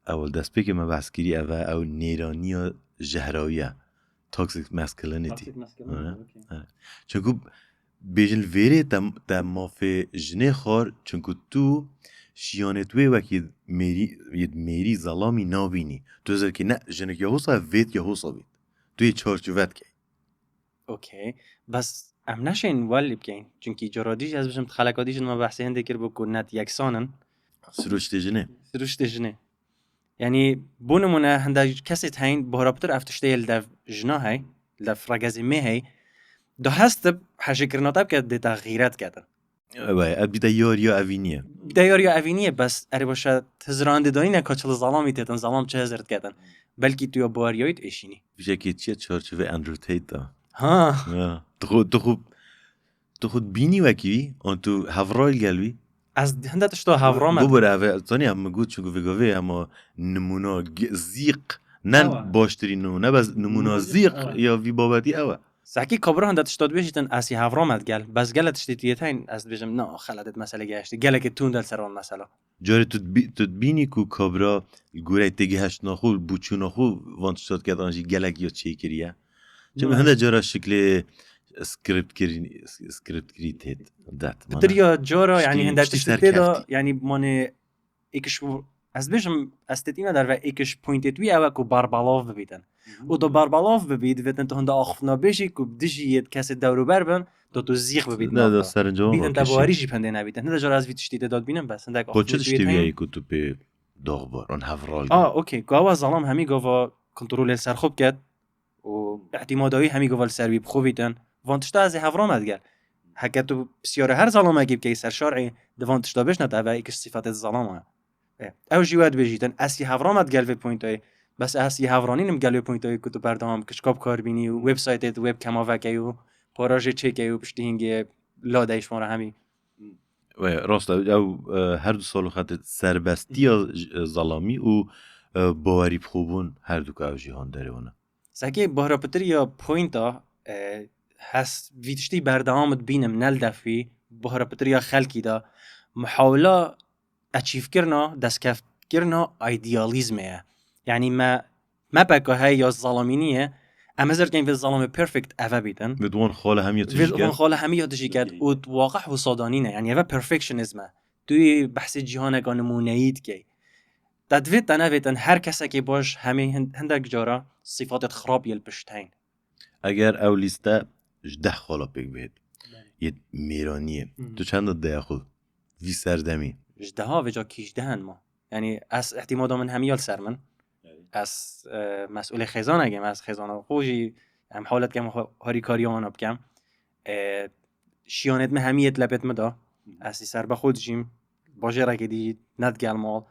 ewil destpêkê me behs kirî, ev e, ew nêraniya jehrawî ye. Toxic masculinity. Toxic masculinity, Hı. okey. Evet. Çunku bêjin li vêrê te, te mafê jinê xwar, çunku tu şiyanê tu wê wekî mêrî, yê mêrî zelamî nabînî. Tu zirkî ne, jinik ya hosa vêt ya hosa bît. Tu yê çarçove dikey. Okey. Bes em neşên wel lê bikeyn. Çunkî cara dî jî ez bijim, xeleka dî jî me behsê hindê kiribû ku net yeksan in. Sirûştê jinê. Sirûştê jinê. Yanî, bo nimûne, hinde kesê heyn, bihara pitir ev tiştê yê li dev jina hey, li dev regezê mê hey. Da hest bi hejêkirina te bike, dê te xîret ketin. Ew e, ev bîte yariya evîniyê. Bîte yariya evîniyê, bes erê baş e, tu hizirandê danîne ka çi li zelamî têtin, zelam çi hizir diketin. Belkî tu ya baweriyayî tu êşînî. Vijekê çi ye çarçovê Andrew Tate de. Ha. Ya. Tu xwe, tu xwe, tu xwe dibînî wekî wî, an tu hevray li gel wî? Ez hinde tişta hevra me. Bibir ev e, zanî em min got, çunku vê gavê hema nimûna ge-, zîq, ne Ewa. baştirîn nimûne, bes nimûna Nimûna zîq, zîq, ewa. ya vî babetî ew e. Sehkî kabira hinde tişta dibêjîtin, ez ê hevra me digel. Bes gele tiştê tu yê teyn, ez dibêjim, na, xeletêt mesele gehiştî. Gelekê tund e li ser van mesela. Carê tu dibî-, tu dibînî ku kabira li goreyê têgihiştina xwe, bûçûna xwe van tişta diket an jî gelek ya çêkiriye. Çima Na. hinde cara şiklê script kirî, script kirî tê det. Pitir ya cara, yanî Tiştî, hinde tiştî tiştê tê de, serkeftî. yanî manê êkiş û, ez dibêjim, estetîna derve êkiş pointê wî ew e ku barbalav bibîtin. Mhm. Û tu barbalav bibî, divêtin tu hinde axiftina bêjî ku dijî yê kesê dewrûber bin, tu tu zîx bibît Ne, nav da de. serinca Bîtin te bawerî jî pendê nebîtin. Hinde cara ez vî tiştî tê de dibînim, bes hindek Bo çi axiftina tiştê wî wî heye ku tu pê daxbar an hevral Ah, okey. Ku ewa zalam hemî gava kontrolê li ser xwe biket û îtîmada wî hemî gava li ser wî bi xwe bîtin. Van tişta ez ê hevra me digel. Heke tu pisyara her zalamekî bikey ser şer'ê, di van tişta bêjne te, eve êk ji sîfetê zalama ye. E, ew jî we dibêjîtin, ez yê hevra me digel vê pointayê. Bes ez yê hevra nînim gel wê pointayê ku tu berdewam kişka bi kar bînî û websaytê tu wê bi kema vekey û para jê çêkey û piştî hingê la dey ji wan re hemî. Wê, rast e, ew, e, her du sal û xetê serbestiya j-, e, zalamî û, e, bawerî bi xwe bûn her du ka ew jî handerê wan e. Sekê bahrapitir ya pointa, e, hes vî tiştî berdewam dibînim, ne li def wî, bahrapitir ya xelkî de, muhawila achievekirina, destkeftgirina idealîzmê ye. Yanî me, me peka heye ya zalamînî ye, em hizir dikin vê zalamê perfect eve bîtin. Vê di wan xala hemiya Vê tijî di wan ket. Xala hemiya tijî ket û waqih wisa da nîne. Yanî eve perfectionism e. Tu yê behsê cîhaneka nimûneyî dikey. Te divê te nevêtin her kesekê baş hemî hin-, hindek cara sîfatêt xirab yê li pişt heyn. Eger ew lîste ji deh xala pêk bihêt, yê mêraniyê, tu çend dideya xwe vî serdemî? Ji deha vêca kî ji deh in ma. Yanî ez îtîmada min hemiya li ser min. Ez, e, mesûlê xêzanek im, ez xêzana xwe jî em hewlet kem xwe harîkariya wana bikem. E, şiyanêt min hemî yê di lepêt min de. Ez î ser be xwe dijîm. Bajêrekê dî ne digel mal.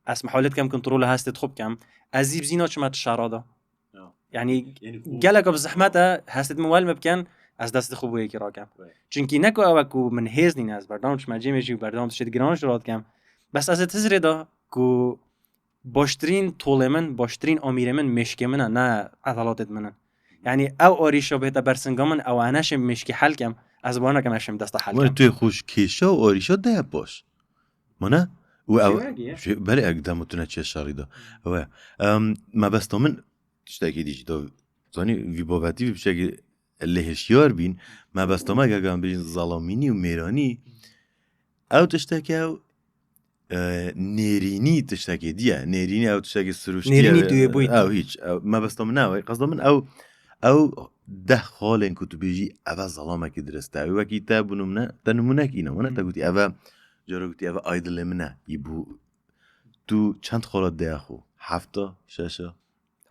Ez mihewlet kem kontrola hestê xwe bikem. Ez zî bizîna çima tu şera de. Ya. Yanî Yanî xwe- geleka bi zehmet e hestê min wel me biken, ez destê xwe bo yekî rakem. Right. Çunkî ne ku ew e ku min hêz nîne, ez berdewam çima cêmê jî û berdewam tiştê giran ji radikem. Bes ez ê tizrê de ku baştirîn tolê min, baştirîn amîrê min mêşkê min e, ne edaletê min in. Yanî ew arîşa bihête bersinga min, ew e neşê mêşkê helkem, ez bawer nakim eşim desta helkem. Were tu yê xwe ji kêşa û arîşa deye paş. Mana? Û ew Şêwek e. Şê-, belê ek demo tune çiye şerî de. Ew e. Em, mebesta min tiştekî dî jî da. Zanî vî bavetî vî tiştekî lê hişyar bîn. Mebesta me gege em bêjin zalamînî û mêranî. Ew tiştek e ew, e, nêrînî tiştekê dî ye. Nêrînî ew tiştekê siruştî ye. Nêrînî tu yê bûyî. Ew hîç. Ew, mebesta min ne ew e. Qesda min ew, ew deh xalên ku tu bêjî eve zalamekî dirist e. Ew wekî te bi nimûne, te nimûnek îna. Wana te Hmm. gotî eve, cara gotî eve aydilê min e. Yî bû, tu çend xala deya xwe? Hefta, şeşa?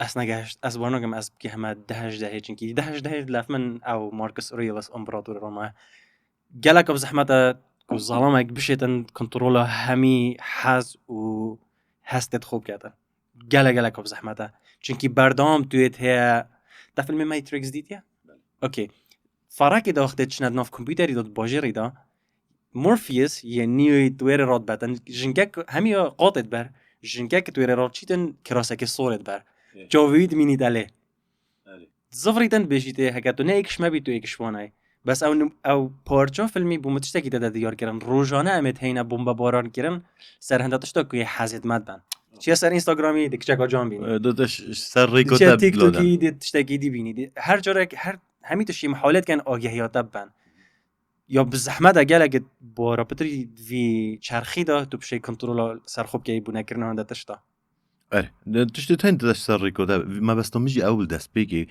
Ez negehişt, ez bar nakim ez bikî heme deh ji dehê, çunkî deh ji dehê dilef min ew Marcus Aurelius, împeratorê Roma. Gelek bi zehmet e ku zalamek bişêtin kontrola hemî hez û hestê xwe biketin. Gelek gelek bi zehmet e. Çunkî berdewam tu yê heye. Te filmê Matrix dîtiye? Belê. Okey. Farekê de wextê çine di nav kompûterî de, di bajêrî de, Morpheus yê Neo'yî di wêrê re dibetin. Jinkek hemiya qatê diber. Jinkek di wêrê re çîtin kirasekê sorê diber. Ê. Çavê wî dimînî delê. Belê. Zivrîtin bêjî tê, heke tu ne êkiş me bî, tu êkiş wan ay. Bes ew nim-, ew parça filmî bû min tiştekî te de diyar kirin. Rojane em ê heyne bombebaran kirin, ser hinde tişta ku yê hezêt me diben. Çiye ser Instagramî, di kiçeka can bînî. E, de, de ş-, ş-, ser rêka Diçe te TikTokî, biladen. Di tiştekî dî bînî. Di, her carek, her, hemî tiştî mihawlet ken agahiyata biben. Ya bi zehmet e gelek bara pitir vî çerxî de tu bişê kontrola ser xwe bikeyî bû nekirina hinde tişta. Erê, de tiştê tên de ser rêka te. Mebesta min jî ew li destpêkê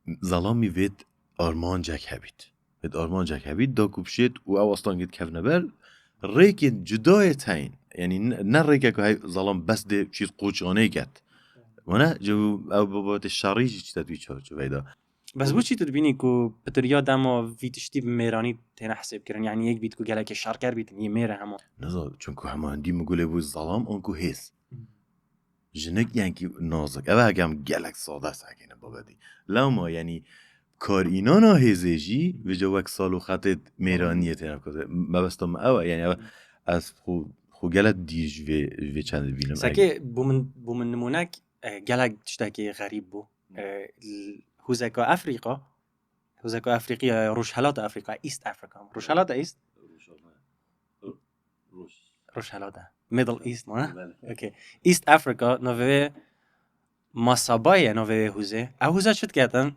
Hmm. zalamî vêt armancek hebît. Vêt armancek hebît, da ku bişêt û ew astangê dikevne ber, rêkên cudayê teyn. Yanî ne, ne rêkek hey zalam bes dê çît qoçanê ket. Wana, ji ew babatê şerî jî çi te tu çarçoveyê de. Bes bo çî tu dibînî ku pitiriya dema vî tiştî bi mêranî têne hesêbkirin? Yanî yek bît ku gelekê şerker bîtin, yê mêre hema. Niza, çunku hema hindî min gulê bû zalam, anku hêz. Hmm. Jinik yankî nazik. Ev hekem gelek sade sekine babetî. Lewma, yanî, kar înana hêzê jî, vêca wek sal û xetê mêraniyê têne bikate. Mebesta min ew e, yanî, ev, ez xwe, xwe gelek dî ji vê, ji vê çendê dibînim. Sekê, bo min, bo min nimûnek, e, gelek tiştekî xerîb bû. Hmm. E, l-, hûzeka Efrîqa, Hûzeka Efrîqiya, Rojhelata Efrîqa, East Africa. Rojhelata East? Rojhelata. Roj. Rojhelata. Middle East, ne? Belê. Okay. East Africa, navê wê Masaba ye, navê wê hûzê. Ew hûze çi diketin?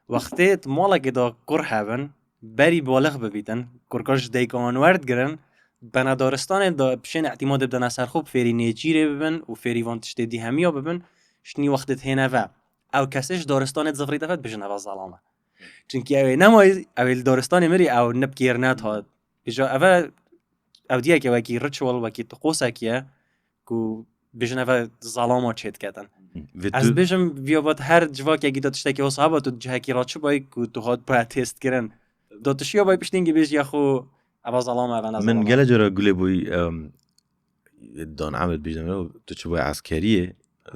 Wextê di malekê de kur hebin, berî balix bibîtin, kurka ji dayika wan werdigirin, bena daristanê de bişên îtîmadê bidene ser xwe, fêrî nêçîrê bibin û fêrî van tiştê dî hemiya bibin, şinî wextê dihêne ve. Ew kesê ji daristanê dizivrîte ve dibêjin eve zalam e. Çunkî ew ê nemayî, ew ê li daristanê mirî, ew ne bi kêr ne dihat. Vêca eve, ew diyeke wekî ritual, wekî tiqosek ye ku bêjin eve zalama çêdiketin. Vê Ez tu bêjim viya vat her civakekî de tiştekî wisa heba tu cihekî ra çi bay ku tu hat protest kirin. Do tu şiya bay piştîngî bêjî ya xwe eva zelama eva ne Min zelama. gele cara gulê boy em, dan Ahmet bêjim ya tu çi boy eskeriyê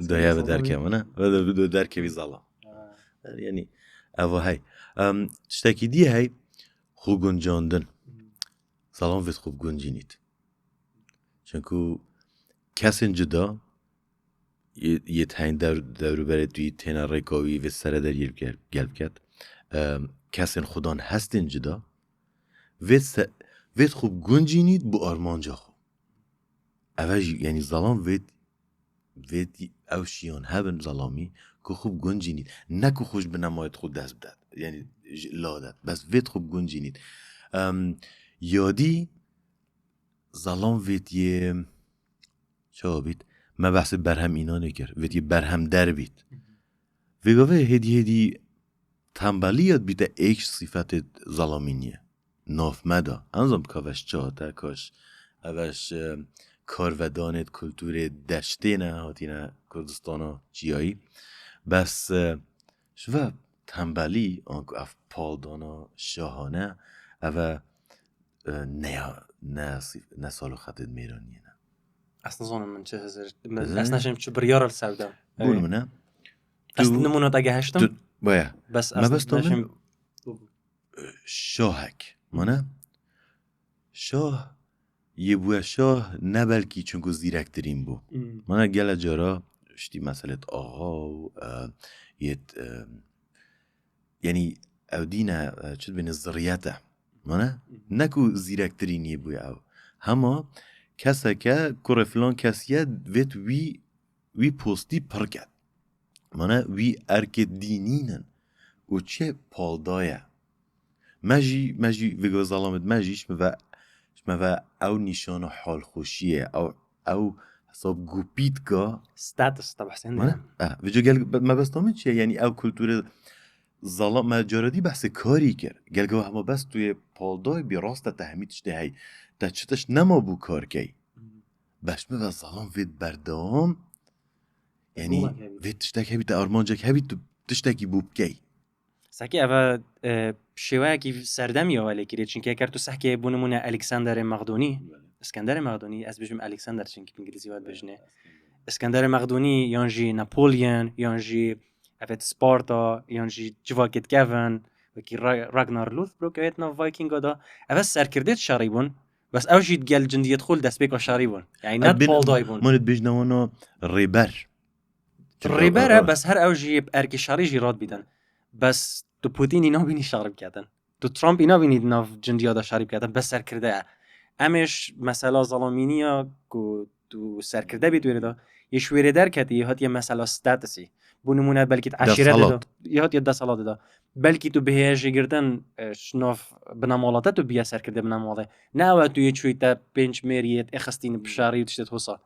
daya ve Zelama. Derke min e ve de video derkevî zala. Ha. Yani eva hey. Em, tiştekî dî hey xwe guncandin. Zalam vêt xwe guncînît. Çunku kesên cida yê yê teyn dewr dewruberê tu yî têne rêka wî vê sere der yê gel- gel biket. Em, kesên xudan hestên cida vêt se- vêt xwe guncînît bu armanca xwe. Eve jî yani zalam vêt vêt ew şiyan hebin zalamî ku xwe guncînît. Ne ku xwe ji binemayê xwe dest bidet. Yani ji la det. Bes vêt xwe guncînît. Em, yadî zalam vêt yê çawa bît? Me behsê berhem înan ê kir. Vêt yê berhem der bît. Vê gavê hêdî hêdî tembeliyat bîte êk sîfetê zalamî niye. Nav me de. Em zan ka veş çi hate, kaş eveş, e, karvedanê kulturê deştê ne hatine Kurdistana çiyayî. Bes, e, ji ve tembelî, anku ev paldana şahane, eve, e, neya, ne sîf-, ne saloxetê mêraniyê ne. Ez nizanim min çi hizir, min, Hizir? ez neşim çi biryara li ser bidem. Bûn min e. Ez Tu- nimûna te gehiştim. Tu, baya. Bes Me ez bes to min- neşim Şahek. Mane? Şah yê bûye şah ne belkî çunku zîrektirîn bû. Hmm. Mane gele cara ştî meselêt axa û, e, yêt, e, yani ew dîne, e, çi dibêne ziriyete. Mane? Ne ku zîrektirîn yê bûye ew. Hema keseke kurê filan kes ye vêt wî, wî postî pir ket. Mane wî erkê dînîn in û çi paldaye. Me jî, me jî vê zalamê me jî ji me ve, ji me ve ew nîşana halxweşiyê, ew, ew hesab gupîtka. Status te behsên Mane? Eh, vêca gel me besta min çi ye? Yani ew kulturê zalam me caredî behsê karî kir. Gel gava hema bes tu yê palday bî rast e te hemî tiştê hey. Te çi tişt nema bû kar key. Beş me ve zalam vê berdewam. Yani Gomek hebî. Vê tiştek hebî te armancek hebî tu tiştekî bû bikey. Sekî eve, e, şêweyekî serdemî ya welê kirê. Çunke eger tu sehkê bû nimûne Alexanderê Mexdonî, Iskenderê Mexdonî, ez bêjim Alexander çunke bi îngilîzî we dibêjinê. Iskenderê Mexdonî yan jî Napoleon yan jî evet Sparta yan jî civakê dikevin wekî Ra- Ragnar Lothbrok evet nav Vikinga da. Eve serkirdê şerî bûn. Bes ew jî gel cindiyê xwe li destpêka şerî bûn. Yani ne Ev bin- palday bûn. Mane dibêjne wana rêber. Çünkü Rêber ew- e, bes her ew jî yê bi erkê şerî jî rat bîtin. Bes tu Putinî nabînî şerî biketin. Tu Trumpî nabînî di nav cindiya de şerî biketin. Bes serkirde ye. Em ê ji mesela zalamîniya ku tu serkirde bî tu wêrê de, yê ji wêrê derketî, yê hatiye mesela statusî. Bû nimûne belkî di eşîretê de, Desthilat. Yê hatiye desthilatê de. Belkî tu bi hêjîgirtin, e, ji nav binemala te tu biye serkirde binemala. Ne ew e tu yê çûyî te pênc mêriyê êxistîn bi şerî û tiştê hosa.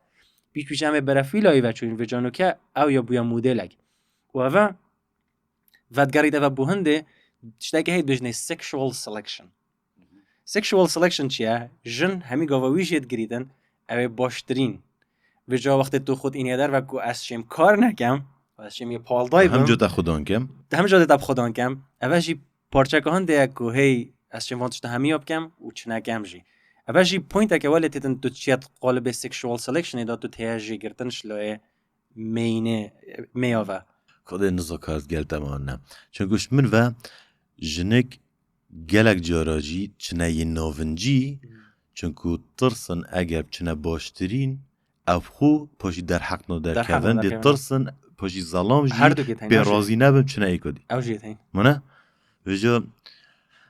Pîç pîç em ê berefîla wî veçûyîn vê canoke ew ya bûye modêlek. Û eve vedigerît eve bû hindê tiştekî heye dibêjinê sexual selection. Sexual selection çi ye? Jin hemî gava wî jê digirîtin, ew ê baştirîn. Vêca wextê tu xwe înê derve ku ez şêm kar nekem, ez şêm yê palday Hem bim. cota xudan kem. Hem jadê te bi xudan kem. Eve jî parçeka hindê ye ku hey ez şêm van tişta hemiya bikem û çi nekem jî. Eve jî pointeke welê têtin tu çiye qalibê sexual selectionê de tu têye jê girtin şiloyê meyînê, meya ve. Xwedê niza ka ez gel te man ne. Çunku ji min ve jinik gelek cara jî çine yê navincî, çunku tirsin eger çine baştirîn, ev xwe paşî derheqna Derheqna derkevin, dê derkevin. Tirsin paşî zalam jî Her du kê teyna pê jî. razî nebin çine êko dî. Ew jî teyna. Mine? Vêca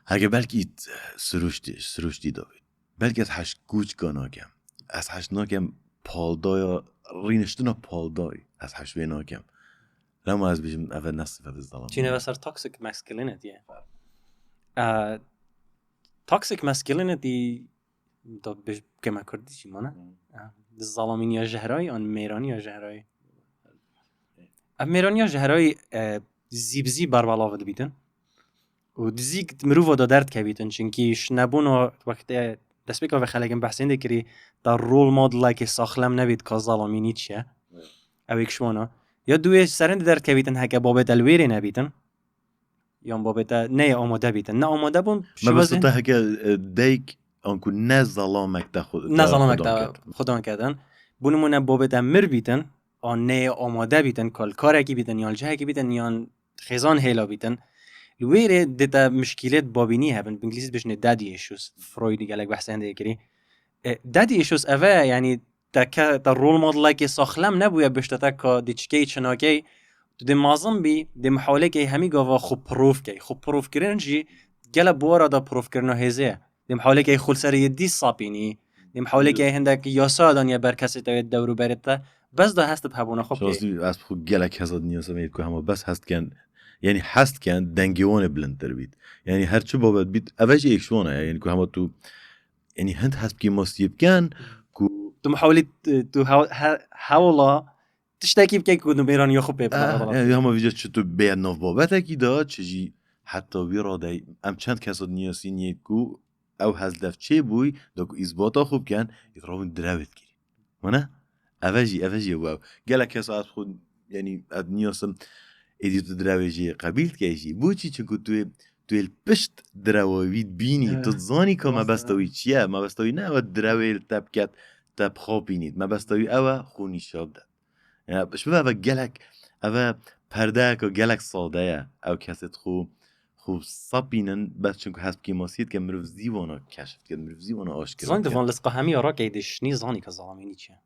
heke belkî siruştî, siruştî davê. Belkî ez heş kûçka nakem. Ez heş nakem paldaya, rîniştina paldayê. Ez heş vê nakem. Rema ez bêjim eve ne sifetê zalam. Çîne ve ser toxic masculinity ye. Ee, toxic masculinity da bêj-, bikeme kurdî jî mane. Ee, di zalamîniya jehrayî an mêraniya jehrayî. Ev mêraniya jehrayî, e, zî bi zî berbelav dibîtin. Û di zî mirova da derdikevîtin. Çunkî ji nebûna wextê destpêka vê xelekên behsên dê kirî, da rol modelekê saxlem nebît ka zalamînî çi ye. Evet. Ew êk ji wana. Ya duê serinde derdikevîtin heke babê te li wêrê nebîtin, yan babê te neyê amade bîtin. Ne amade bûn, Mebesta te heke e, dayk anku ne zalamek te xwe ne zalamek te xudan kedin. Bo nimûne babê te mir bîtin, an neyê amade bîtin, ka li karekî bîtin, yan li cihekî bîtin, yan xêzan hêla bîtin. Li wê rê dê te mişkîlêt babînî hebin. Bi îngilîzî dibêjinê daddy issues. Freud gelek behsê hindê kirî. E, daddy issues ev e, yanî te ke te rol modelekê saxlem nebûye bişte te ka dê çikey çi nakey. Tu dê mezin bî, dê mihawlekê hemî gava xwe prov key. Xwe provkirin jî gele buwara da provkirina hêzê ye. Dê mihawlekê xwe li serê yê dî sapînî. Dê mihawlekê hindek yasa daniye ber kesê te yê dewrûberê te. Bes da hest bi hebûna xwe bikey. Rastî ez bi xwe gelek hesa dinyasim êt ku hema bes hest ken, yanî hest ken dengê wan ê bilindtir bît. Yanî her çi babet bît, ev jî êk ji wan e, yanî ku hema tu, yanî hind hest bi kêmasiyê biken ku Tu mihawlî, tu hew- he- hewla tiştekî bikey ku tu mêraniya xwe pê bixwe. Ah, yanî hema vîca çi tu bêye nav babetekî de, çi jî heta wî radey em çend kesa dinyasin yêt ku ew hez dev çêbûy, da ku îsbata xwe biken, ît rawin direwê dikirî. Wana? Eve jî, eve jî ew. Gelek kesa ez xwe, yanî ez dinyasim êdî tu direwê jî qebîl dikey jî. Bo çi? Çinku tu yê, tu yê li pişt direwa wî dibînî. Tu dizanî ka mebesta wî çi ye. Mebesta wî ne ew direwê li te biket, te bixapînît. Mebesta wî ew e, xwe nîşa bide. Ya, ji ber ve gelek, ev e perdeyeke gelek sade ye. Ew kesê xwe, xwe sapînin, bes çinku hest bi kêmasiyê dike, mirov zî wana keşf dike, mirov zî wana aşkera dike. Zanî, di van lisqa hemî ya rakey dê şinî zanî ke zalamînî çi ye.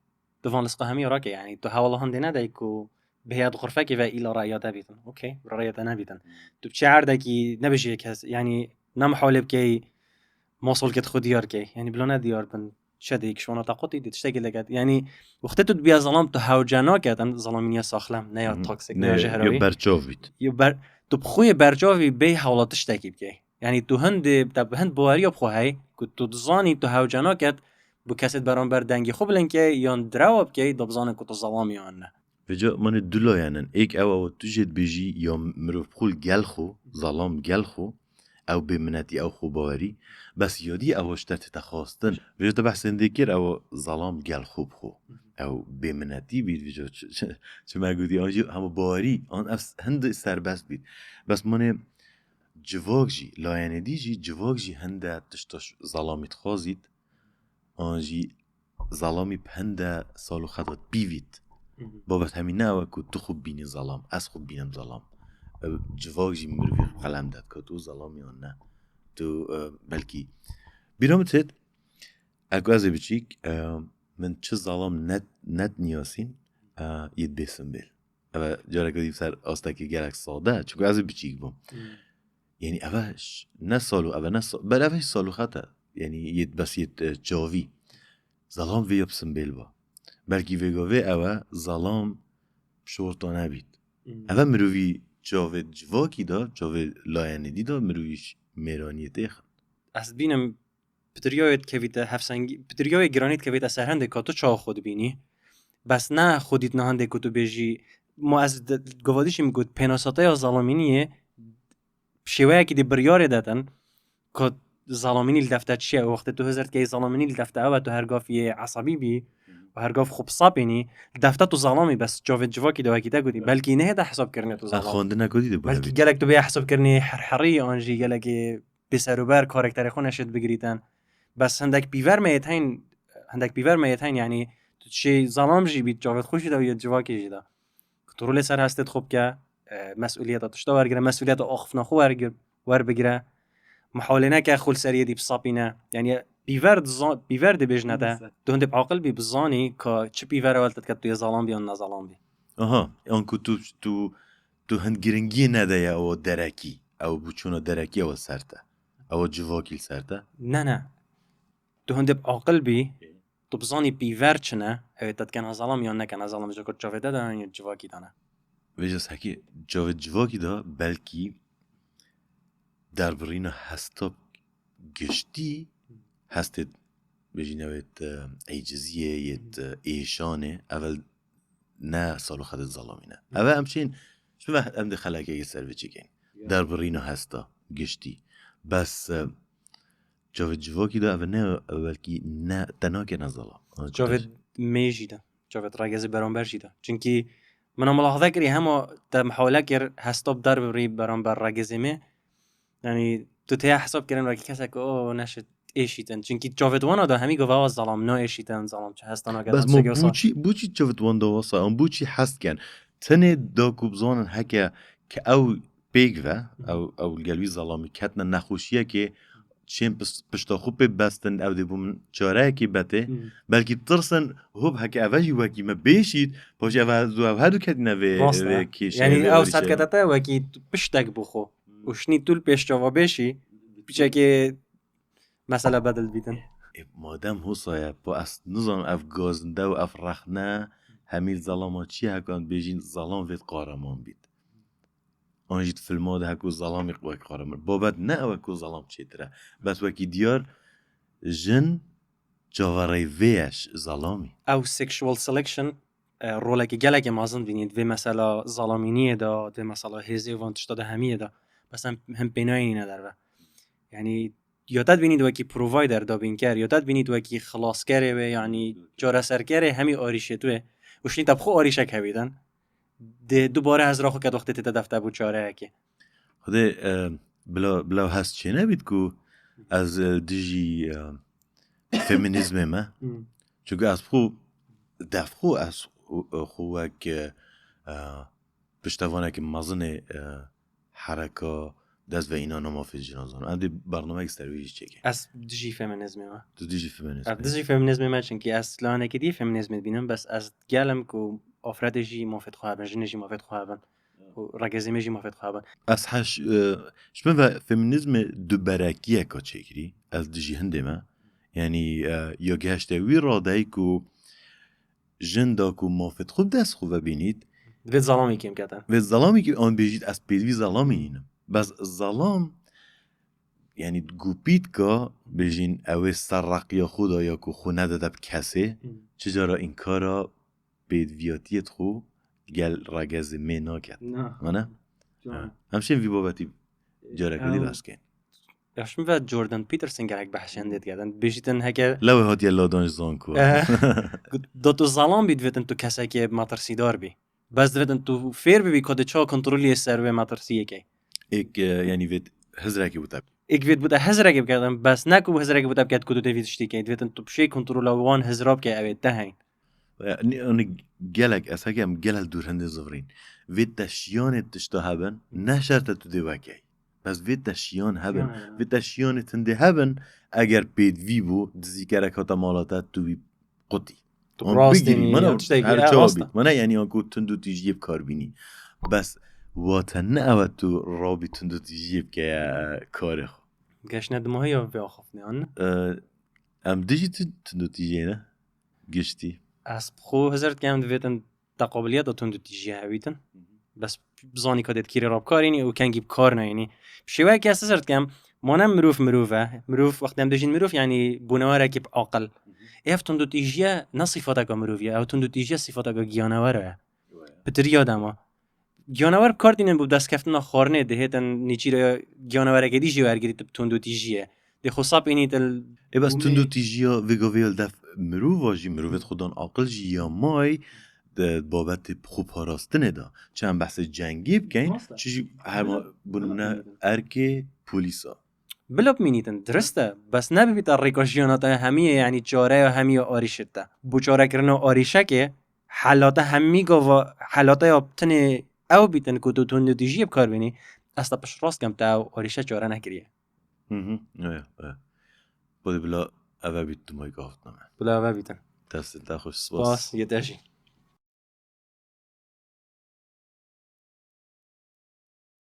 Di van lisqa hemî ya rakey, yanî tu hewala hindê nedey ku bihêya di xurfekê ve îla reya te bîtin. Okey, reya te nebîtin. Tu bi çi erdekî nebijî kes, yanî ne mihawlê bikey masolkê xwe diyar key. Yanî bila ne diyar bin. Çi dê kişwana te qutî dê tiştekî leket. Yanî wextê tu dibiya zalam tu hewce naket, em zalamîniya saxlem, ne ya toksik, ne ya jehrawî. Yo berçav bît. Yo ber, tu bi xwe yê berçavî bê hewla tiştekî bikey. Yanî tu hindê, te bi hind baweriya bi xwe hey, ku tu dizanî tu hewce naket, bi kesê beramber dengê xwe bilind key, yan direwa bikey, da bizane ku tu zalamî yan ne. Vêca mane du layen in. Êk ew ew tu jê dibêjî ya mirov bi xwe li gel xwe, zalam gel xwe, ew bêminetî, ew xwebawerî, bes ya dî ew ji te tête xwestin. Vêca te behsên dê kir, ew zalam gel xwe bi xwe. Ew bêminetî bî, vêca çi, çi, çi me gotî, an jî hema bawerî, an ev s-, hindê serbest bît. Bes mane civak jî, layenê dî jî, civak jî hinde tişta ş-, zalamî dixwazît, an jî zalamî bi hinde sal û xetat pîvît. Babet hemî ne ew e ku tu xwe bînî zalam, ez xwe bînim zalam. Ew civak jî mirovî qelem de dika tu zalam yan ne. Tu, e, belkî bîra min têt, e, ku ez ê biçîk, e, min çi zalam net, net niyasîn, e, yê bê simbêl. Ev e careke dî ser astekî gelek sade, çunku ez ê biçîk bûm. Yanî ev e ş-, ne sal û, ev e ne sa-, ber ev e sal û xet e. Yanî yê bes yê, e, çavî. Zalam vê ya bi simbêl ba. Belkî vêga vê ew e, zalam şorta nebît. Ev e mirovî çavê civakî de, çavê layenê dî de, mirovî ş-, mêraniyê têxin. Ez dibînim pitiriyayê dikevîte hevsengî, pitiriyayê giranî dikevîte ser hindê ka tu çawa xwe dibînî. Bes ne xwe dîtina hindê ku tu bêjî, ma ez di-, govadî jî min got, pênasateya zalamîniyê bi şêweyekî dî biryarê detin, ku zalamînî li defte çi ye? Wextê tu hizir dikey zalamînî li defte ew e, tu her gav yê esebî bî û her gav xwe bi sapênî, li defte tu zalamî, bes çavê civakî de wekî te gotî. Belkî nehête hesabkirinê tu zalam. Xwendineke dî de bûye. Belkî gelek tu bê hesabkirinê herherî an jî gelekê bêserûber karakterê xwe neşêt bigirîtin. Bes hindek pîver me yê teyn, hindek pîver me yê teyn, yanî tu çê zalam jî bît, çavêt xwe jî de û yê civakê jî de. Ku tu rolê ser hestê xwe bike, e, mesûliyeta tişta wergire, mesûliyeta axiftina xwe wergir, werbigire. Miholê neke xwe li ser yê dî bisapîne. Yanî pîver diza-, pîver dibêjine te. Tu hindê bi aqil bî, bizanî ka çi pîver ew li te dike, tu yê zalam bî yan nezalam bî. Aha, yan ku tu, tu, tu hind giringiyê nedeye ew derekî. Ew bûçûna derekî ew ser te. Ew civakî li ser te. Ne, ne. Tu hindê bi aqil bî, tu bizanî pîver çi ne, ew ê te dikene zalam yan nekene zalam, ji ku çavê te de ne, yan civakî de ne. Vêca sekê çavê civakî de belkî derbirîna hesta giştî, hestê bêjî newêt, e, eciziyê, yêt, e, êşanê, evel ne sal û xedê zalamî ne. Ev em çîn, ji me em dê xelekekê ser vê çêkên. Derbirîna hesta giştî. Bes, e, çavê civakî de ev ne, ew belkî ne, te nake ne zalam. Çavê mê jî de, çavê regezê beramber jî de. Çunkî Min a milahaze kirî hema te mihawle kir hestop derbirî beramber regezê me. Yani tu têya hesab kirin wekî kesek o neşit êşîtin. Çünkü çavêt wana da hemî gava wa zalam no êşîtin, zalam çi hesta naket. Bes mo bûçî, bûçî çavêt wan da wasa, em bûçî hest ken. Tenê da ku bizanin heke ke ew pêk ve, ew, ew gel wî zalamî ketine nexweşiyekê, çên pis-, pişta xwe pê bestin, ew dê bû min çareyekî betê. Belkî tirsin, hop heke eve jî wekî me bêşît, paşê eve zu ev her du ketine vê, vê kêşeyê. Yani ew serketete wekî piştek bû xwe. Û şinî tu li pêş çava bêşî, piçekê mesela bedil bîtin. E, madem hosa ye, po ez nizanim ev gazinde û ev rexne hemî zelama çi ye, hekan bêjîn zelam vêt qaraman bît. An jî di filma de heko zelamî wek qaraman. Babet ne ew e ku zelam çêtir e. Bes wekî diyar jin çaverey vê ye ji zelamî. Ew sexual selection, e, rolekî gelekî mezin dibînî di vê mesela zelamîniyê de, di vê mesela hêzê û van tişta de hemiyê de. Bes em him pênayî nîne derve. Yani ya te dibînî wekî provider, dabînker, ya te dibînî wekî xilaskerê wê, yani çareserkerê hemî arîşê tu wê. Û şinî te bi xwe arîşek hewî din. Dê dubare hezra xwe ket wextê tê te defte bû çareyekê. Xwedê, e, bila, bila hez çênebît ku ez, e, dijî, e, feminîzmê me. Çünkü ez xwe, def xwe ez xwe, xwe wek, e, e, piştevanekî mezin ê, e, hereka dest ve înana mafê jinan zanim. Em dê bernameyek ser wî jî çêkin. Ez dijî feminîzmê me. Tu dijî feminîzmê? Ez dijî feminîzmê me, çünkü ez lanekî dî feminîzmê dibînim, bes ez gel im ku afretê jî mafêt xwe hebin, jinê jî mafêt xwe hebin. Û regezê me jî mafêt xwe hebin. Ez heş, e, ji min ve feminîzmê duberekiyeka çêkirî. Ez dijî hindê me. Yani, e, ya gihişte wî radeyî ku jin da ku mafêt xwe bi dest xwe vebînît. Divê zelamî kêm kete. Vê zelamî kêm, an bêjît ez pêdivî zelamî nînim. Bes zelam, yani gupîtka bêjîn ew ê ser reqiya xwe da ya ku xwe nedede bi kesê, çi cara înkara pêdiviyatiyê xwe gel regezê mê naket. Na. Mane? Can. Ha. Em şên vî babetî careke dî behs kên. Ya, ji min ve Jordan Peterson gelek behşên dê digetin. Bêjîtin heke lewê hatiye ladan ji zanko. Eh, da tu zelam bî, divêtin tu kesekê metirsîdar bî. Bes divêtin tu fêr bibî ku tu çawa kontroliyê ser wê metirsiyê key. Êk, e, yani vêt hizrekî bû te. Êk vêt bû te hizrekî biketin, bes ne ku hizrekî bû te biket ku tu tê vî tiştî key. Divêtin tu bi şê kontrola wan hizra bikey, ew ê te heyn. Ya, ni-, ni gelek, ez heke em gelek dûr hindê zivirîn. Vê te şiyanê tişta hebin, ne şert e tu dê wekey. Bes vê te şiyan hebin. Şiyan hebin. Vê te şiyanê tindê hebin, eger pêdivî bû, dizîkerek hate mala te, tu wî qutî. Tu rastî nî, ya tiştekî, her çawa bît. Mana, yani anku tundûtîjiyê bi kar bînî. Bes wate ne ew e tu rabî tundûtîjiyê bikeye karê xwe. Geşne dimahî ya vê axaftinê, an ne? E, em dijî tu-, tundûtîjiyê ne? Giştî. Ez bi xwe hizir dikim, divêtin te qabiliyeta tundûtîjiyê hewîtin. Bes bizanî ka dê dikîrê re bikarînî û kengî bi kar neyînî. Bi şêweyekê ez hizir dikim, mane mirov mirov e. Mirov, wextê em dibêjin mirov, yanî bûnewerekî bi aqil. Ev tundûtîjiye ne sîfateka mirovî ye, ew tundûtîjiye sîfateka giyanewere ye. Pitiriya dema. Giyanewer bi kar tînin bo destkeftina xwarinê, dihêtin nîçîra giyanewerekê dî jî wergirî tu bi tundûtîjiyê. Dê xwe sap înî til. Ê bes tundûtîjiya vê gavê ya li def mirova jî, mirovêt xwedan aqil jî ya may di babetê xwe parastinê de. Çi em behsê cengê bikeyn, çi jî her ma-, bi nimûne erkê polîsa. Bila bimînîtin, dirist e, bes nebibîte rêka jiyana te hemî ye, yanî çareya hemî ya arîşê te. Bo çarekirina arîşekê, helate hemî gava, helate ya tinê ew bîtin ku tu tundûtîjiyê bi kar bînî, ez te piştrast kem te ew arîşe çare nekiriye. Hı hı, evet, evet. Xwedê bila eve bît tu may gaftina me. Bila eve bîtin. Destê te xweş, spas. Spas, yê te jî.